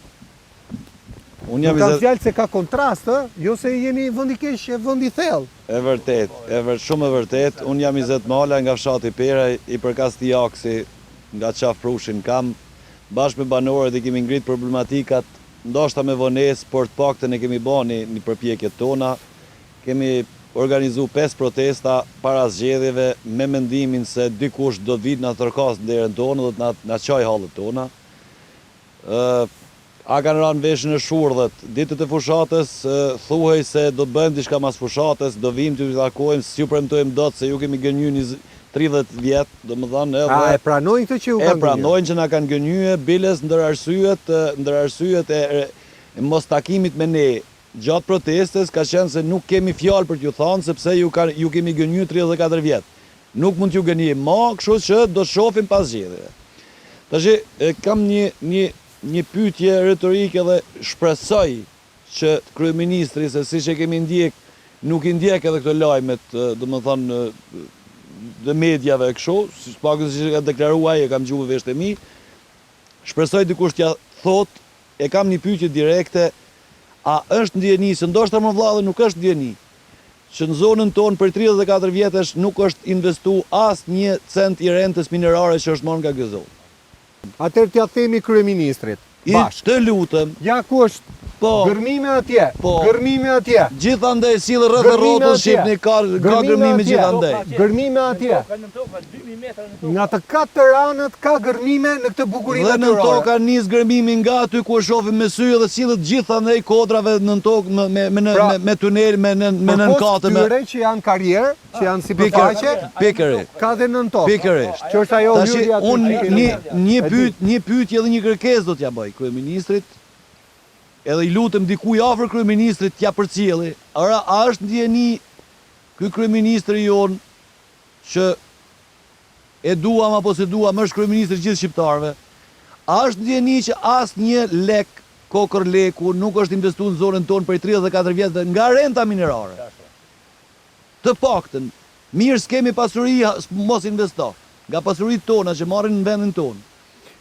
Unë jam Nuk kam fjalë se ka kontrast, ë, jo se jeni vend i keq e vend i thellë. E vërtetë, e vërtetë, shumë e vërtetë. Unë jam Izet Malaj nga fshati Peraj, i përkas këtij aksi nga Qafë Prushi në Kam. Bashkë me banorët i kemi ngrit problematikat, ndoshta me vonesë, por të paktën e kemi ba një një përpjekje tona. Kemi organizu pesë protesta para zgjedhjeve me mendimin se dikush do të vijë të na trokasë në derën tonë dhe të na na qajë hallet tona. Ë a kanë ra në veshin e shurdhët. Ditët e fushatës thuhej se do të bëjmë diçka mas fushatës, do vijmë t'ju takojmë, s'ju premtojmë dot se ju kemi gënjy një 30 vjet, domethënë edhe A e pranojnë këtë që ju e kanë gënjyer? pranojnë që na kanë gënjye, biles ndër arsyet, ndër arsyet e e mos takimit me ne gjatë protestës ka qenë se nuk kemi fjalë për t'ju thanë sepse ju ka ju kemi gënjy 34 vjet. Nuk mund t'ju gënjejmë ma, kështu që do të shohim pas zgjedhjeve. Tashi kam një një një pyetje retorike dhe shpresoj që kryeministri se siç e kemi ndjek nuk i ndjek edhe këto lajmet, domethënë dhe mediave e kështu, si të paktën siç e ka deklaruar ai e kam dëgju me veshët e mi. Shpresoj dikush t'ia thotë, e kam një pyetje direkte, a është në dijeni, se ndoshta më vlla dhe nuk është në dijeni, që në zonën tonë prej 34 vjetësh nuk është investu asnjë cent i rentës minerare që është marrë nga kjo zonë. Atëherë t'ia themi kryeministrit. I Bashkë. të lutem. Ja ku është Po. gërmime atje, Po. gërmime atje. Gjithandej si rreth e Gërmime rrotull atje. shihni ka ka gërmime atje. gjithandej. Gërmime atje. Nga të katër anët ka gërmime në këtë bukuri Dhe nën natyrore. tokë nis gërmimi nga aty ku e shohim me sy dhe sillet gjithandej kodrave nën tokë me me me Pra, me, me tunel me nën me nën Përpos kate me këtyre që janë karrierë, që janë sipërfaqe, pikërisht. ka dhe nën tokë. Pikërisht. Që është ajo Tashi hyrja aty unë që kemi një ne. një E di. pyet një pyetje dhe një kërkesë do t'ja bëj kryeministrit. Edhe i lutem dikuj afër kryeministrit t'ja përcjelli. Ora a është në dijeni ky kryeministri jonë që e duam apo s'e duam është kryeministri i gjithë shqiptarëve. A është në dijeni që asnjë lek kokërr leku nuk është investuar në zonën tonë prej 34 vjetëve nga renta minerare? Të paktën, mirë s'kemi pasuri, mos investo. Nga pasuritë tona që marrin në vendin tonë.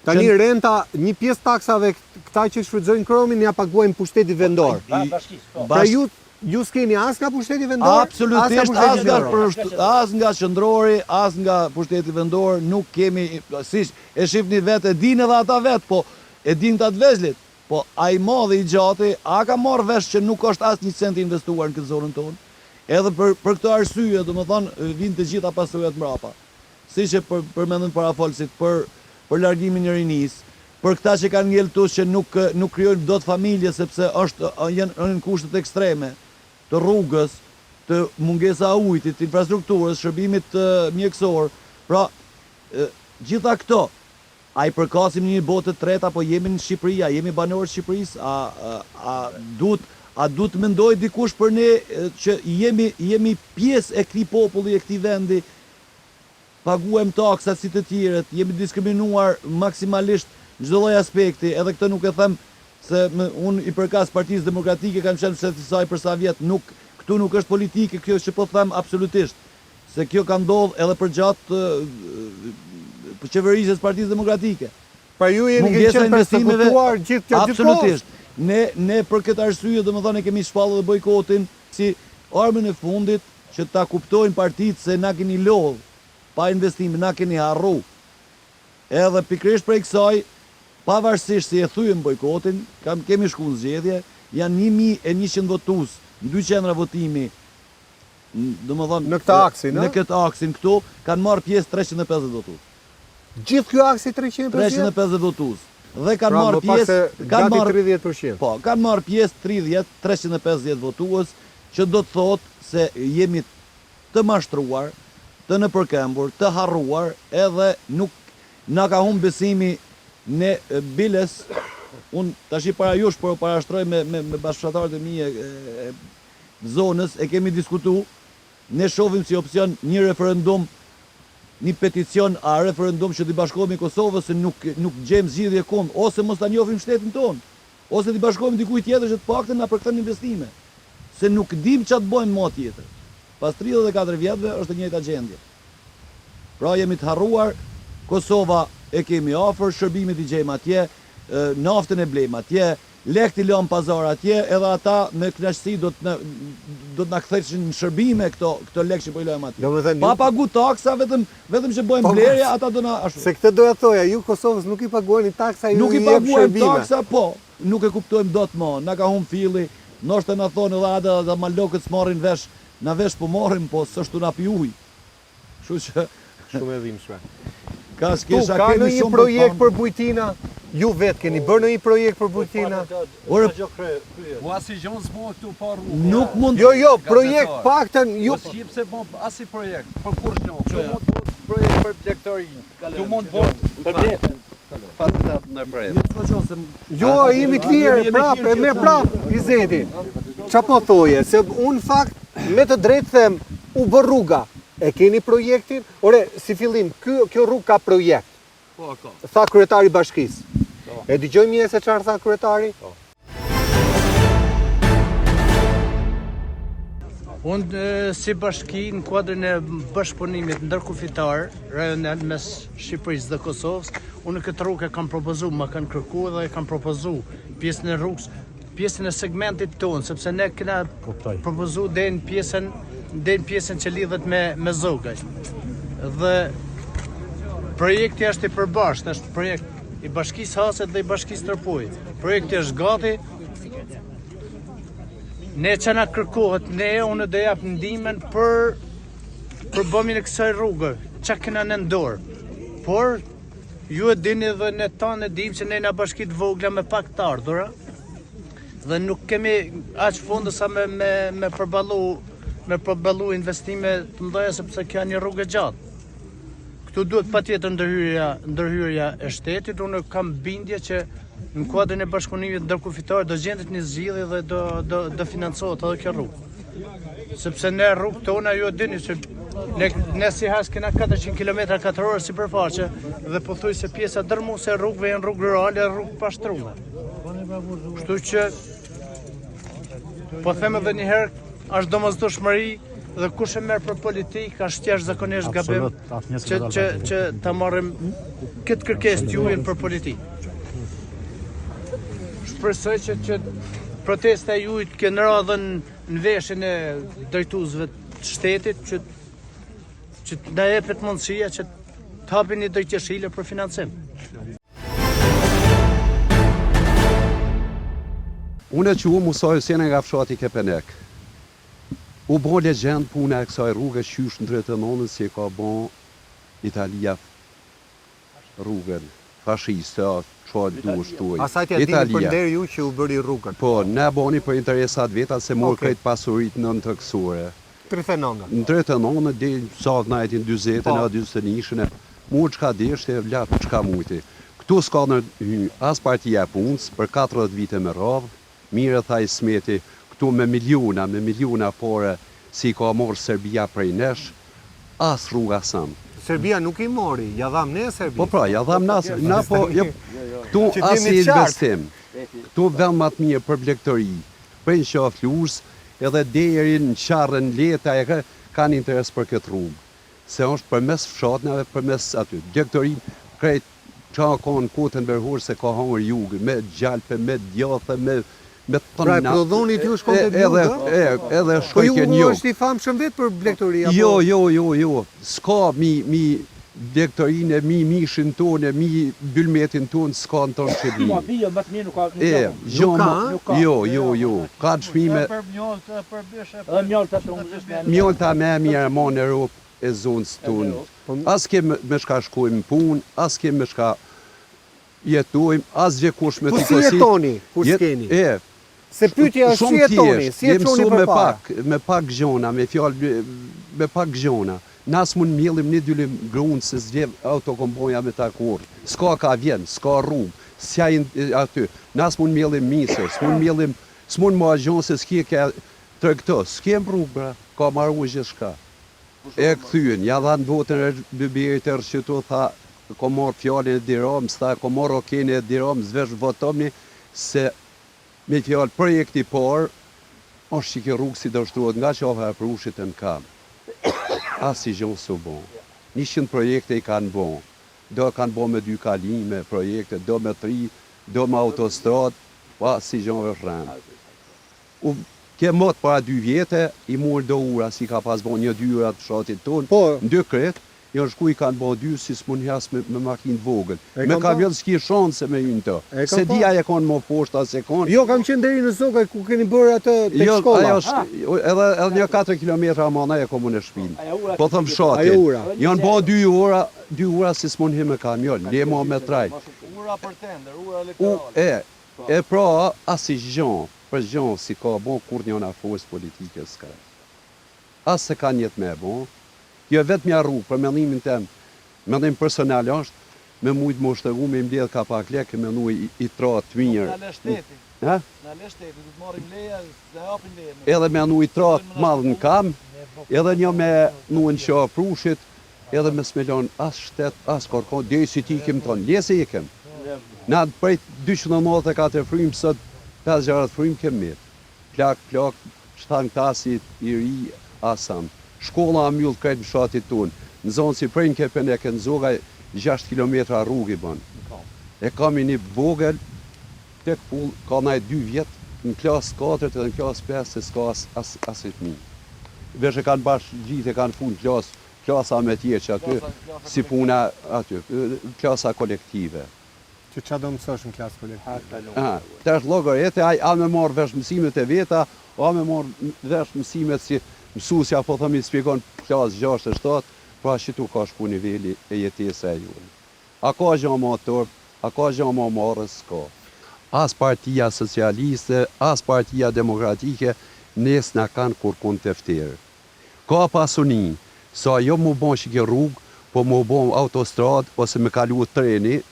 Tani renta, një pjesë taksave këta që shfrytëzojnë kromin ja paguajnë pushtetit vendor. Po. Pra ju ju s'keni as nga pushteti vendor, as nga Absolutisht pushteti as nga qendror. përshtë- as nga qendrori, as nga pushteti vendor nuk kemi siç e shihni vetë e dinë edhe ata vetë, po e dinë këta të vegjlit. Po ai i madhi i gjati, a ka marrë vesh që nuk është asnjë cent i investuar në këtë zonën tonë? Edhe për për këtë arsye, domethënë, vijnë të gjitha pasojat mbrapa. Siç e për, përmendën parafolësit për për largimin e rinisë, për këta që kanë ngel këtu që nuk nuk krijojnë dot familje sepse është janë në kushtet ekstreme të rrugës, të mungesa e ujit, të infrastrukturës, shërbimit mjekësor. Pra, gjitha këto a i përkasim në një botë të tretë apo jemi në Shqipëri, a jemi banorë të Shqipërisë, a a, a duhet a duhet të mendojë dikush për ne që jemi jemi pjesë e këtij populli, e këtij vendi, paguajmë taksa si të tjerët, jemi diskriminuar maksimalisht në çdo lloj aspekti, edhe këtë nuk e them se më, unë i përkas Partisë Demokratike, kam qenë shef i saj për sa vjet, nuk këtu nuk është politike kjo që po them absolutisht, se kjo ka ndodhur edhe përgjatë për qeverisjes Partisë Demokratike. Pra ju jeni keni Mungesa qenë investimeve, persekutuar gjithë gjatë gjithë kohës. absolutisht. Ne ne për këtë arsye, domethënë kemi shpallur edhe bojkotin si armën e fundit që ta kuptojnë partitë se na keni lodh pa investime, na keni harru. Edhe pikërisht prej kësaj, pavarësisht si e thyem bojkotin, kam kemi shku në zgjedhje, janë 1100 votues në dy qendra votimi, domethënë Në këtë aksin, në ë? këtë aksin këtu kanë marrë pjesë 350 votues. Gjithë ky aksi 350? 350 votues. Dhe kanë Pra, marrë më pak pjesë, se kanë gati marrë 30%. Po, kanë marrë pjesë 30, 350 votues, që do të thotë se jemi të mashtruar, të nëpërkëmbur, të harruar, edhe nuk na ka humb besimi ne biles, unë tash i para jush, por parashtroj me me, me bashkëfshatarët e mi e, e, e zonës, e kemi diskutu, ne shohim si opsion një referendum, një peticion a referendum që t'i bashkohemi Kosovës se nuk nuk gjejmë zgjidhje kund, ose mos ta njohim shtetin tonë, ose t'i bashkohemi dikujt tjetër që të paktën na përkthen investime. Se nuk dim ç'a të bëjmë më tjetër. Pas 34 vjetëve është e njëjta gjendje. Pra jemi të harruar, Kosova e kemi afër, shërbimet i gjejmë atje, naftën e blejmë atje, Lekt i lëmë pazar atje edhe ata me kënaqësi do të do të na ktheshin në shërbime këto këto lekë që po i lëmë atje. Domethënë Pa ju pagu taksa vetëm vetëm që bëjmë Po blerje ata do na ashtu. Se këtë doja të thoja, ju Kosovës nuk i paguani taksa, ju Nuk i i jep paguajmë shërbime. taksa, po, nuk e kuptojmë dot më, na ka humb filli, ndoshta na thonë edhe hajde ata malokët s'marrin vesh, na vesh po marrim, po s'është tu na pi ujë. Kështu që Shumë e dhimbshme. Kaq Këtu kisha ka kemi ndonjë shumë për projekt të për bujtina? Ju vetë keni bërë ndonjë projekt për bujtina? Ore, Po asnjë gjë s'bo këtu pa rrugë. Nuk mund Jo, jo, projekt paktën ju Po s'ki pse bo asnjë projekt për kurrgjë. Këtu mund të bëhet projekt për blegtorinë. Këtu mund të bëhet për bletën. Pa të ndërprerë. Jo, jemi clear, prap, e merr prap, Izeti. Ça po thoje, se unë në fakt, me të drejtë them, u bë rruga. E keni projektin? Ore, si fillim, ky, kjo rrugë ka projekt. Po, ka. Tha kryetari i bashkisë. Po. E dëgjojmë një se çfarë tha kryetari? Po. Unë si bashki në kuadrin e bashkëpunimit ndërkufitar rajonal mes Shqipërisë dhe Kosovës, unë këtë rrugë e kam propozu, ma kanë kërku dhe e kam propozu pjesën e rrugës, pjesën e segmentit tonë, sepse ne kena propozu deri në pjesën deri në pjesën që lidhet me me Zogaj. Dhe projekti është i përbashkët, është projekt i Bashkisë Hasit dhe i Bashkisë Tropojë. Projekti është gati, Ne që na kërkohet ne, unë do jap ndihmën për për bëmin e kësaj rrugë, që kena në dorë. Por, ju e dini dhe ne tanë e dim që ne jena bashki të vogla me pak të ardhura, dhe nuk kemi aq fonde sa me, me, me përballu me përballu investime të mëdha sepse kjo një rrugë e gjatë. Këtu duhet patjetër ndërhyrja, ndërhyrja e shtetit, unë kam bindje që në kuadrin e bashkëpunimit ndërkufitar do gjendet një zgjidhje dhe do do do financohet edhe kjo rrugë. Sepse ne rrugët tona ju e dini që ne ne si Has kena 400 km katrorë sipërfaqe dhe pothuajse pjesa dërrmuese e rrugëve janë rrugë rurale dhe rrugë pashtrume. Kështu që po them edhe një herë është domosdoshmëri dhe kush e merr për politikë është jashtëzakonisht gabim që që që ta marrim këtë kërkesë të jujën për politikë. Shpresoj që që protesta e juaj të kenë ra dhe në veshin e drejtuesve të shtetit që që të na jepet mundësia që të hapin një dritë jeshile për financim. Unë quhem Musa Hyseni nga fshati Kepenek. U bo legjendë puna e kësaj rruge qysh në 39-ën si e ka bo Italia rrugën fashiste a ça dush thuaj. Asaj t'ia dini për nder ju që u bëri rrugën. Po, na boni për interesat veta se mor krejt pasuritë nëntokësore. 39-ën. Në 39-ën deri sa najti në 40-ën a 41-shën e mur çka deshti e la çka mujti. Këtu s'ka ndërhy as Partia e Punës për 40 vite me radhë, mirë e tha Ismeti, këtu me miliona, me miliona pare si i ka marrë Serbia prej nesh, as rruga s'am. Serbia nuk i mori, ja dhamë ne Serbisë. Po pra, ja dhamë na, na po, jo, këtu asnjë investim, këtu vend ma të mirë për blegtori, prej në Qafë Lurës edhe deri në Qarrën Leta e kanë interes për këtë rrugë se është përmes fshatnave përmes aty blegtori krejt ça ka në kohë të Enver Hoxhës se ka hangër jugi me gjalpe me djathe me me Pra e prodhonit ju shkonte në jug, ë? Edhe edhe Po shkojke në jugu jug. është i famshëm vetë për blegtori apo? Jo jo jo jo s'ka mi mi blegtorinë e mi mishin tonë e mi bylmetin tonë s'ka në tonë Shqipërinë. Ma bio më të mirë nuk ka nuk E, ka. jo, Nuk ka, ma, Nuk ka. jo, jo, jo, ka çmime, Për mjaltë, edhe për mish, edhe Edhe mjalta të ungëzisht me mjalta më e mirë ma në Europë e zonës tonë. Po As kem me çka shkojmë në punë, as kem me çka jetojmë, asgjë kush me Po t'i si kosit. jetoni kur Jet, s'keni? e, Se pyetja është si shumë jetoni, thjesht, si e jem çoni mësu me përpara? pak, me pak gjona, me fjalë, me, me pak gjona. Na s'mund mjellim një dylim grunë se s'vjen autokomboja me ta korr. S'ka ka vjen, s'ka rrugë, s'ja aty. Na s'mund mjellim misër, s'mund mjellim, s'mund ma gjon se s'ke ke tregto, s'kem rrugë bra, ka maru gjithçka. E kthyen, ja dhanë votën Rexhep Byberit erdh qëtu tha kom marrë fjalën e Edi Ramës, tha kom marrë okenë e Edi Ramës veç votomni se Me fjalë, projekti i parë është që kjo rrugë si do shtrohet nga Qafa e Prushit e në Kam. Asnjë gjë s'u bo. 100 projekte i kanë bo. Do e kanë bo me dy kalime projekte, do me tri, do me autostradë. Po asi gjo është rrenë. U ke mot para dy vjete, i morën do ura si ka pas bo një dy ura të fshatit tonë, Po. në dy kret, janë shku i kanë bo dy si s'mund hi as me, me makinë të vogël. E Me kam pa. kamion s'ki shanse me hy në të. E kam Se di pa. a e kanë mo poshtë a s'e kanë. Jo, kam qenë deri në Zogaj ku keni bërë atë tek Jo, shkolla. ajo është, edhe edhe një 4 kilometra ma andej e kam unë shpinë. Po them fshatin. Ajo ura. Janë bo dy ura, dy ura si s'mund hi me kamion, le mo me trajt. Ura për tender, ura U, elektorale. e, e pra, asi gjo, për gjo si ka bo kur njëna forcë politike s'ka. As se ka njet me e bo. Kjo e vetmja rrugë, për mendimin tem, mendim personal është, me mujt me u shtegu, me i mbledh ka pak lek, me nu i, i tra të mirë. Na le shteti. Ha? Na le shteti, do të marrim leje, s'na japin leje. Edhe me nu i tra të madh në kam, edhe një me nu në qafë prushit, edhe me s'me lon as shtet, as kërkon, deri si ti ikim tonë, le se ikim. Na prej 294 frymë, sot 5 frymë kem met. Plak, plak, ç'thanë këta si i ri, asan. Shkolla a mbyll krejt në fshatit tonë. Nxënësi prej në Kepenek e në Zogaj 6 kilometra rrugë i bën. E kam i një vogël tek pull ka naj 2 vjet në klasë 4 edhe në klasë 5 se s'ka as as asnjë fëmijë. Veç e kanë bashkë e kanë fut në klasë, klasa me tjerë që aty, si puna aty, klasa kolektive. Që ça do mësosh në klasë kolektive? Ah, tash llogarite, ai a me marr vesh mësimet e veta, a me marr vesh mësimet si mësuesja po themi shpjegon klasë 6 e 7, pra qitu ka shku niveli e jetesa e jonë. A ka gjë më turp, a ka gjë më marre, s'ka. As Partia Socialiste, as Partia Demokratike, ne s'na kanë kurrkund tefter. Ka pasuni, sa jo mu bo që kjo rrugë, po mu bo autostradë ose me kalu treni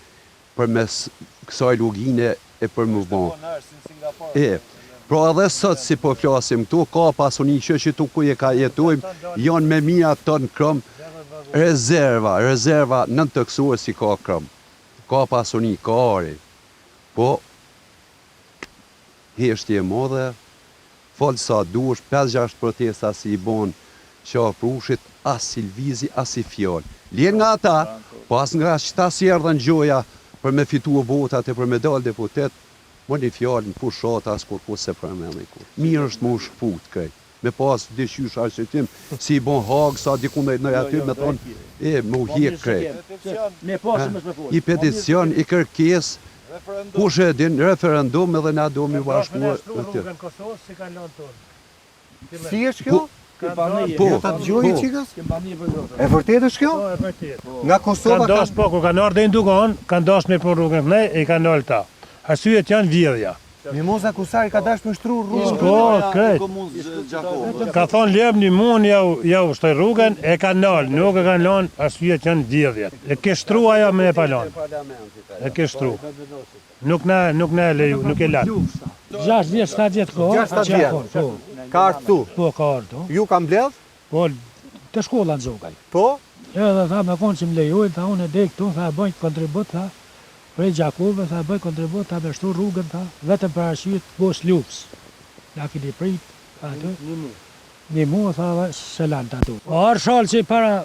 përmes kësaj lugine e për mu bo. E, pra edhe sot si po flasim këtu, ka pasuni që që tu ku e ka jetojmë, janë me mija ton krom, rezerva, rezerva nëntokësore si ka krom. Ka pasuni, ka ari. Po, heshtje e madhe, fol sa dush, 5-6 protesta si i bon qafë prushit, as si lvizi, as si fjalë. Ljen nga ata, po as nga qëta si erdhën gjoja për me fitu votat e për me dal deputet, mo një fjalë në fushat as kur ku se përmendi kur. Mirë është me u shkput krejt, me pas diqysh arsyetim, si i bon Hagë, sa diku në në aty, me thonë, e, me u hjek krejt. Me pasë mos me fol. I peticion, i kërkes, kush e din, referendum edhe na do mi bashku. Kanë dashur me shtru rrugën Kosovës, si kanë lënë tonë. Si është kjo? Po, Jo, ta dëgjoj po. çikës? E vërtetë është kjo? Po, e vërtetë. Nga Kosova Kanë dashur, po, kur kanë ardhur deri në Dugan, kanë dashur me pru rrugën këndej, e i kanë nalë ta. Arsyet janë vjedhja. Mimoza Kusari ka dashur me shtru rrugën. Po, krejt. Ka thonë lem një mund jau, jau shtoj rrugën, e kanë nalë, nuk e kanë lënë, arsyet janë vjedhjet. E ke shtru ajo me e pa lënë. E ke shtru. Nuk na nuk na e leju, nuk e lanë. 6 vjet, 7 vjet ka, 6-7 që vjet. ka, po. Ka ardhur këtu. Po, ka ardhur. Ju ka mbledh? Po, te shkolla në Zogaj. Po? Edhe tha, me konë që më lejojnë, tha, unë e dej këtu, tha, bëj kontribut, tha, prej Gjakove, tha, bëj kontribut, tha, me shtu rrugën, tha, vetëm për arsye të mos luftës. Na keni prit, aty. Një mu, tha, dhe se lanë të aty. Po, ardhë shalqi para,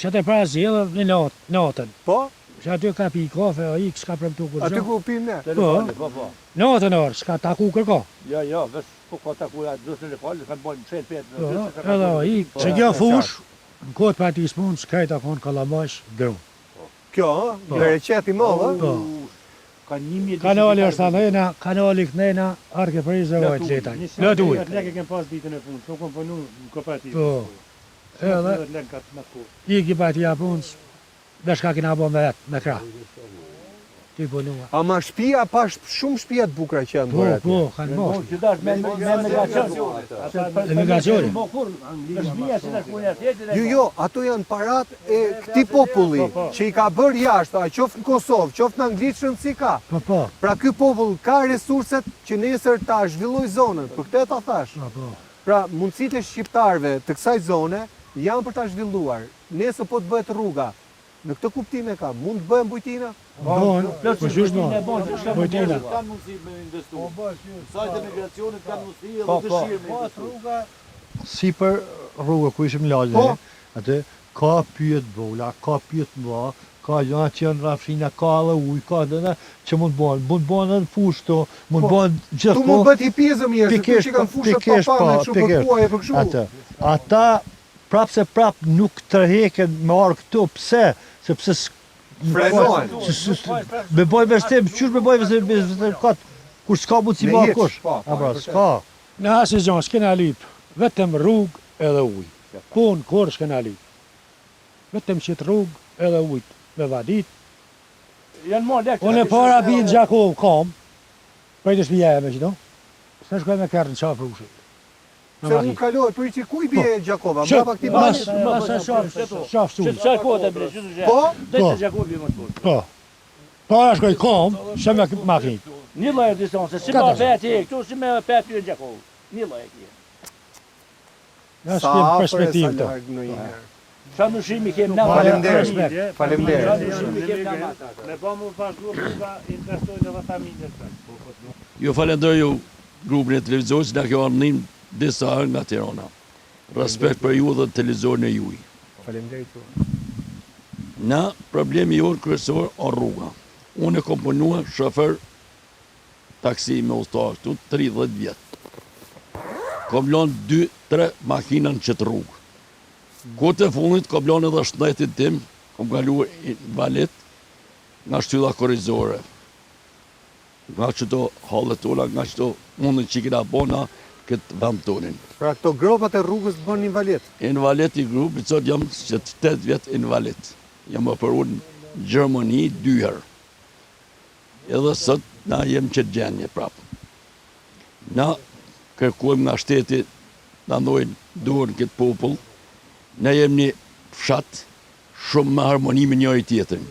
që të para zgjedhjeve, një natë, natën. Po? Që aty ka pi kafe, o ik, s'ka premtu kur Aty ku pim ne? Po, Po, natën orë, s'ka taku kërko. Jo, jo, veç po ka taku ja dosën e lokale, kanë bërë mshel petë. Po, edhe o ik. Që kjo fush, në kohë të partisë punës, krejt a konë kallamajsh, gru. Kjo, ë? Po. Bereqet i madh, ë? Po. Ka 1200 Kanali është andejna, kanali këndejna, arke për i zëvojt letaj. Plot ujë. 30 lekë kem pas ditën e fundit, nuk kam punu në kooperativë. Po. Edhe 30 lekë ka të më kohë. iki partia punës, Veç ka kena bo me vetë, me krah. Ty punua. Ama shtëpia pa shumë shtëpia të bukura që janë Po, bërë atje. po, kanë bo. Që dash me me emigracion. Emigracioni. Po kur, fëmia si tash punë atje. Jo, jo, ato janë parat e këtij populli që i ka bërë jashtë, a qoftë në Kosovë, qoftë në Angli, ç'rëndësi ka. Po, po. Pra ky popull ka resurset që nesër ta zhvillojë zonën, për këtë ta thash. Po, po. Pra mundësitë e shqiptarëve të kësaj zone janë për ta zhvilluar. Nesër po të bëhet rruga, në këtë kuptim e kam, mund të bëhen bujtina? Bon, po qysh bon? Bujtina. Kanë mundësi me investu. Sajt emigracionit kanë mundësi edhe Po, po. dëshirë me investu. Sipër rrugë ku ishim lagje, Po. aty ka pyje të vogla, ka pyje të mëdha, Ka gjona që janë rrafshina, ka edhe ujë, ka edhe që mund të bëhen. Mund të bëhen edhe në fushë këtu, mund të po, bëhen gjithë Këtu mund të bëhet hipizëm mirë, se këtu që kanë fushat pa pa, me kështu për kuaj e për kështu. Atë. Ata prapë se prapë nuk tërheken me ardhë këtu, pse? Sepse Frenohen. Me bo investim, qysh me bo investim, investim kot, kur s'ka mundësi me ardhë kush. Po, po, A pra, s'ka. Ne asnjë gjo s'kena lyp, vetëm rrugë edhe ujë. Punë kurrë s'kena lyp. Vetëm qit rrugë edhe ujt me vadit. Janë mo lekë. Unë para bi në Gjakovë kam, prej te shpija eme qito, se shkoj me kerr në Qafë Rrushit. Se unë kaloj, për që ku i bie po. Gjakova, mbrapa këtij mali? Mas mas Qafë, Qafë Sulë. Që çfarë kohë të bre, çu Po? Do të Gjakovë bie më shpejt. Po. Para shkoj kom, se me makinë. Një lloj distancë, si me pe atje këtu, si me pe aty në Gjakovë. Një lloj e ke. Na s'kem perspektivë këtu. Çfarë ndryshimi kemi na? Faleminderit. Faleminderit. Çfarë ndryshimi kemi na? Me ba mu vazhdu rruga investojnë edhe familjet vet. Ju falenderoj ju grupin e televizionit që na ke ardhur në disa herë nga Tirana. Respekt për ju dhe televizionin e juaj. Faleminderit ju. Na problemi jonë kryesor o rruga. Unë e kom punue shofer taksi me udhëtar këtu 30 vjet. Kom lënë 2-3 makina në qëtë rrugë. Kohët e fundit kom lënë edhe shëndetin tim, kom kalu invalid nga shtylla kurrizore. Nga qëto hallet tona, nga qëto mundin që i kena bo na këtë vend tonin. Pra këto gropat e rrugës të bënë invalid? Invalid i grupit, sot jam që 8 vjet invalid. Jam operu në Gjermani dy herë. Edhe sot na jem në qëtë gjendje prapë. Na kërkojmë nga shteti ta vnojnë dorën në këtë popull. Na jem një fshat shumë me harmoni me njëri tjetrin.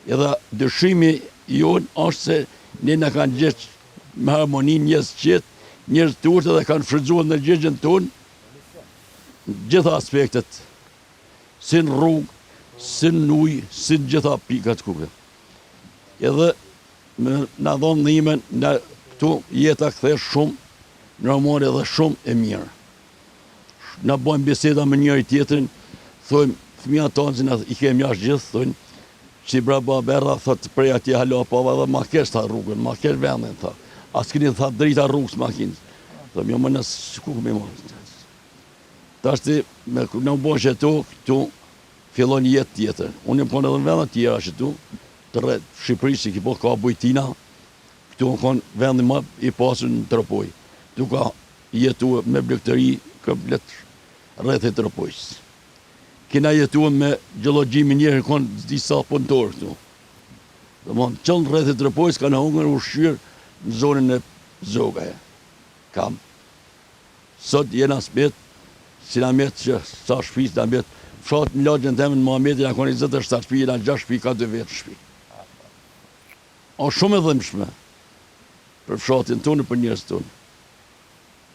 Edhe dyshimi jonë është se ne na kanë gjetë me harmoni njerëz të qetë, njerëz të urtë edhe kanë shfrytëzuar ndërgjegjen tonë në gjitha aspektet, si në rrugë, si në ujë, si në gjitha pikat ku. Edhe me na dhonë ndihmën, na këtu jeta kthehet shumë normale dhe shumë e mirë. Na bojmë biseda me njëri tjetrin, thojmë fëmija tonë që na i kemi jashtë gjithë, thojnë si bre baba erdha, thot prej atje hala pava edhe ma keq tha rrugën, ma keq vendin tha. A s'keni tha drita rrugës makinës. Thojmë jo më në ku kemi marrë. Tashti me na u bo qetu këtu fillon jetë tjetër. Unë jam konë edhe në vende tjera qëtu, të rreth Shqipërisë që ki po ka bujtina, këtu u konë vendi më i pasur në Tropojë. Këtu ka jetu me blegtori komplet rrethi i Tropojës. Kena jetu me gjeologji minierë konë disa punëtorë këtu. Domethënë, qënë rrethi i Tropojës kanë hongër ushqyer në zonën e Zogaj. Kam. Sot jena spet, si na met që sa shpi si na met, fshat në lagjen teme në Muhameti na konë 27 shpi, jena 6 shpi ka dy vetë shpi. Osht shumë e dhimshme për fshatin tonë për njerëzit tonë.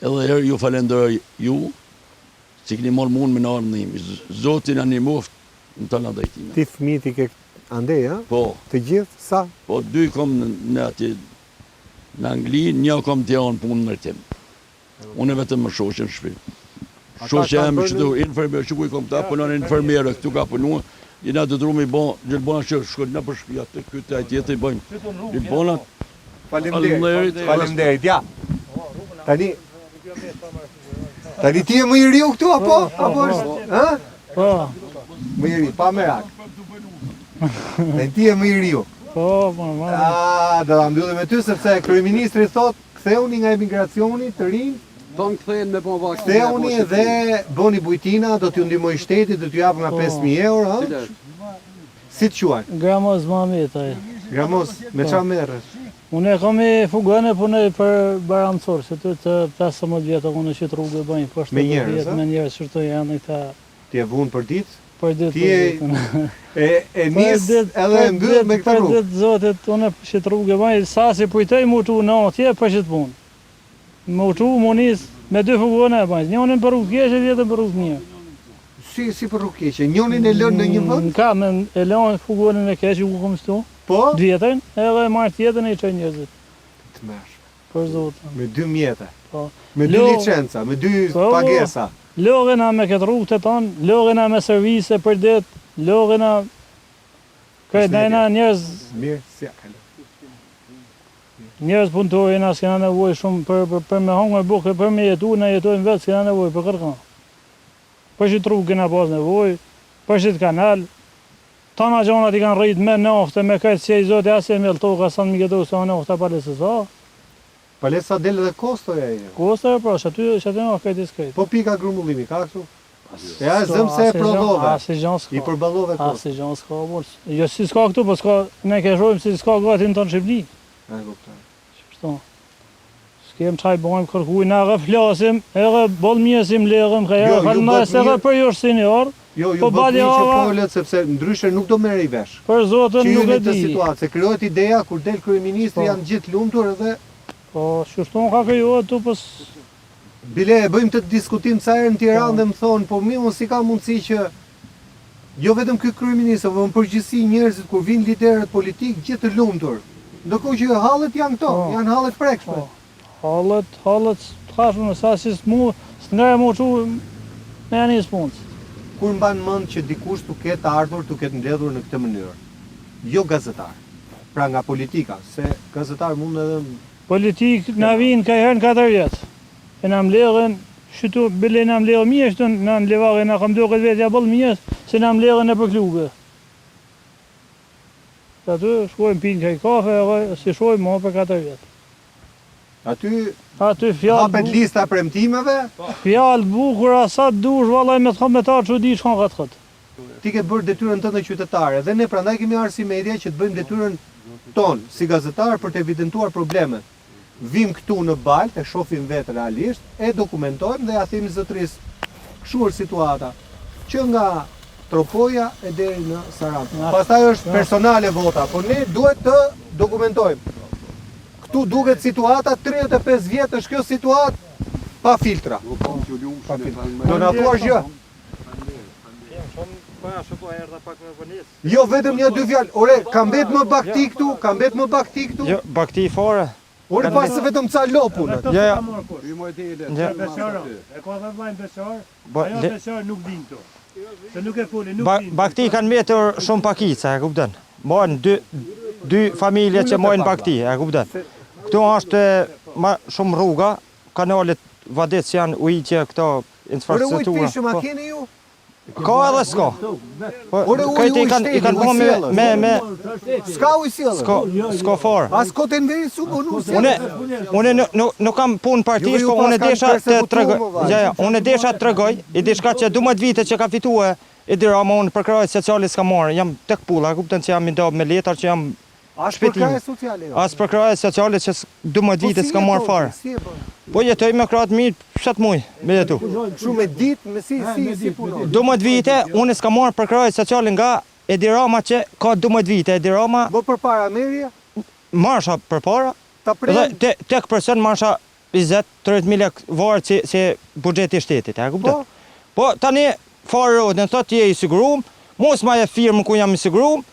Edhe herë ju falenderoj ju që keni marrë mund me na ardhë në ndihmë. Zoti na ndihmoftë në tana drejtime. Ti fëmijët i ke andej, a? Po. Të gjithë, sa? Po, dy kom në, në atje në Angli, një kom në Tiranë punë në ndërtim. Unë vetëm me shoqen në shtëpi. Shoqja jeme që do infermier, që ku i kom këta, punon infermiere, këtu ka punu, jena detyru me i bo, gjilbona që shkojnë nëpër shtëpi aty, ky te ai tjetri i bëjnë. Gjilbona. Faleminderit. Faleminderit. Ja. Tani Tani ti je më i riu këtu apo? Po, apo është? Ë? Po. Më i ri, pa merak. Tani ti je më i riu. Po, po, po. Ah, do ta mbyllim me ty sepse kryeministri thotë Kthehuni nga emigracioni të rinj. Tonë kthehen me bo vaksin. Kthehuni dhe bëni bujtina, do t'ju ndihmojë shteti, do t'ju japë nga 5000 euro, ë? Si të quajnë? Gramoz Mametaj. Gramoz, me çfarë merresh? Unë e kam një furgon e punoj për Bajram Curr, që të të 15 vjetë, unë që të rrugë e bëjnë, po Me njerëz, me njerëz që të janë këta. Ti e vun për ditë? Për ditë, Ti e e e nis edhe e mbyll me këtë rrugë. Për ditë zotit, unë qit rrugë e bëj, sa si kujtoj mu çu në atje për qit punë. Mu çu, mu nis, me dy furgona e bëj, njënin për rrugë keqe, tjetrin për rrugë mirë. Si, si për rrugë keqe, njënin e lën në një vend? Ka, me e lën furgonin e keq, ku kom shtu, po? Vjetrin, edhe marr tjetrin e i çoj njerëzit. Tmerrshme. Për zotin. Me dy mjete. Po. Me dy licenca, me dy po, po. pagesa. Lodhena me këtë rrugë të tonë, lodhena me servise për ditë, lodhena... Krejt na jena njerëz Mirë, si ja kalon. Njerëz punëtorë jena s'kena nevojë shumë për për, për me hongër bukë për me jetu, na jetojmë vetë s'kena nevojë për kërkon. Për qit rrugë kena pas nevojë, për qit kanal. Tana gjonat i kanë rrit me naftë me krejt si i zoti as e mjell toka sa në miketu sa nafta pale se sa. Pale sa del edhe kostoja e. Kostoja pra, që aty që aty nga krejt i skrejt. Po pika grumbullimi ka këtu? E a zëm se e prodhove? Asnjë gja s'ka. I përballove kostot? Asnjë gja s'ka, po. Jo si s'ka këtu, po s'ka, ne ke shohim si s'ka gati në tonë Shqipëni. E kuptoj. Qështu. S'kem çaj bëjmë kërkuj, na edhe flasim, edhe boll mirë si mbledhëm, ka herë jo, faleminderit edhe për ju senior. Jo, ju po bëtë mirë që folët sepse ndryshe nuk do merrej vesh. Për Zotin nuk e di. Që situatë, se krijohet ideja kur del kryeministri po. janë gjithë lumtur edhe Po, qështu ka krijohet tu, po Bile e bëjmë këtë diskutim ca herë në Tiranë po. dhe më thonë, po mi unë si ka mundësi që jo vetëm ky kryeministër, por në përgjithësi njerëzit kur vijnë liderët politikë gjithë të lumtur. Ndërkohë që hallet janë këto, po. janë hallet prekshme. Po. Hallet, hallet, të thashë unë, sa si s'mu, s'ngre mu çu me ja nis punës. Kur mban mend që dikush t'u ketë ardhur, t'u ketë mbledhur në këtë mënyrë? Jo gazetar. Pra nga politika, se gazetar mund edhe Politikë na vijnë ka herë në 4 vjet. E na mbledhin, qëtu bile na mbledhin mirë qëtu na në Livadhi na kam duket vetja boll mirë se na mbledhin nëpër klube. Aty shkojmë pimë kaj kafe edhe s'i shohim më për 4 vjet. Aty Aty fjalë hapet lista e premtimeve. Fjalë të bukura sa të dush vallai me të me ta çudi shkon kat kot. Ti ke bërë detyrën tënde qytetare dhe ne prandaj kemi ardhur si media që të bëjmë detyrën tonë si gazetarë për të evidentuar problemet. Vijmë këtu në Baltë, e shohim vetë realisht, e dokumentojmë dhe ja themi zotërisë, kështu është situata, që nga Tropoja e deri në Sarandë. Pastaj është personale vota, por ne duhet të dokumentojmë. Këtu duket situata 35 vjet është kjo situatë pa filtra. Pa filtra. Do na thuash gjë? Jo vetëm një dy fjalë. Ore, ka mbet më bakti këtu, ka mbet më bakti këtu. Jo, bakti fare. Ore pas se vetëm ca lopë. Jo, jo. E ka dhe vllajn beqar, ajo beqar nuk din këtu. Se nuk e foli, nuk din. Bakti kanë mbetur shumë pakica, e kupton. Mbajnë dy dy familje që mbajnë bakti, e kupton. Këtu është ma shumë rruga, kanalet vadit që janë ujitje këto Ore ujë të pijshëm a po. keni ju? Ka edhe s'ka. Po, Ore ujë ujë shteti, i kanë bo me me me S'ka ujë sjellës. S'ka, s'ka fare. As kot Enveri s'u bën ujë sjellës. Unë unë nuk nuk nuk kam punë partish, po unë desha të tregoj. Ja, ja, unë desha të tregoj i diçka që 12 vite që ka fitue Edi Rama unë përkrahje sociale s'kam marrë, jam tek pulla, e kupton që jam i nda me letër që jam As përkrahje sociale jo. As përkrahje sociale që 12 po vite s'kam marrë fare. Si e bën? Po jetoj me krahët mi, sa të muj me jetu. Kështu me ditë, me si si si punon. 12 vite unë s'kam marrë përkrahje sociale nga Edi Rama që ka 12 vite Edi Rama. Më përpara merrje? Marrsha përpara. Ta Dhe te, tek person marrsha 20, 30 mijë lekë varet si si buxheti i shtetit, e kupton? Po. Po tani fare rodën thotë je i sigurum, mos ma jep firmën ku jam i sigurum,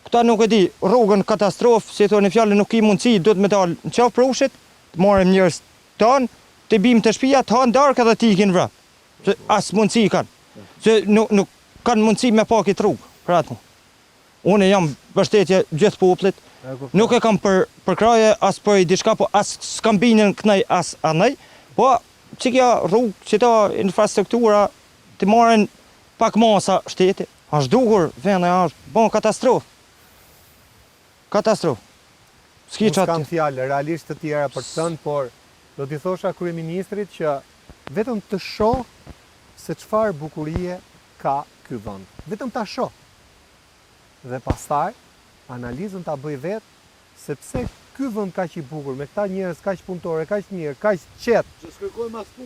Këta nuk e di, rrugën katastrofë, si thonë fjalën nuk ki mundësi, duhet me dalë në Qafë Prushit, të marrim njerëz tanë, të bim te shpia, të hanë darkë edhe të ikin vrap. Se as mundësi kanë. Se nuk nuk kanë mundësi me pa këtë rrugë, për atë. Unë jam mbështetje gjithë popullit, nuk e kam për përkrahje as për diçka, po as s'kam bindjen kënej as anej, po që kjo rrugë, qito infrastruktura, të marrin pak masa shteti. Asht zhdukur vendi asht bo katastrofë. Katastrofë. S'ki ça. Unë s'kam fjalë realisht të tjera për të thënë, por do t'i thosha kryeministrit që vetëm të shohë se çfarë bukurie ka ky vend. Vetëm ta shohë. Dhe pastaj analizën ta bëjë vetë sepse ky vend kaq i bukur me këta njerëz kaq punëtorë, kaq të mirë, kaq të qetë,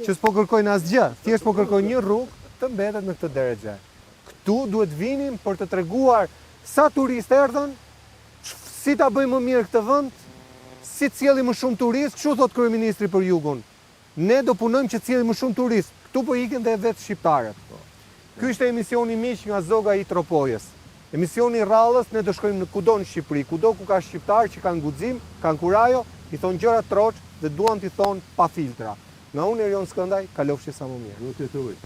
që s'po kërkojnë asgjë, thjesht po kërkojnë një rrugë të mbetet në këtë derexhe. Këtu duhet vinim për të treguar sa turistë erdhën, si ta bëjmë më mirë këtë vend, si të sjellim më shumë turistë, kështu thotë kryeministri për jugun. Ne do punojmë që të sjellim më shumë turistë. Këtu po ikin dhe vetë shqiptarët. Ky ishte emisioni miq nga Zoga i Tropojës. Emisioni i radhës ne do shkojmë në kudo në Shqipëri, kudo ku ka shqiptarë që kanë guxim, kanë kurajo, i thonë gjërat troç dhe duan t'i thonë pa filtra. Nga unë Erion Skëndaj, kalofshi sa më mirë. Zoti të rujt.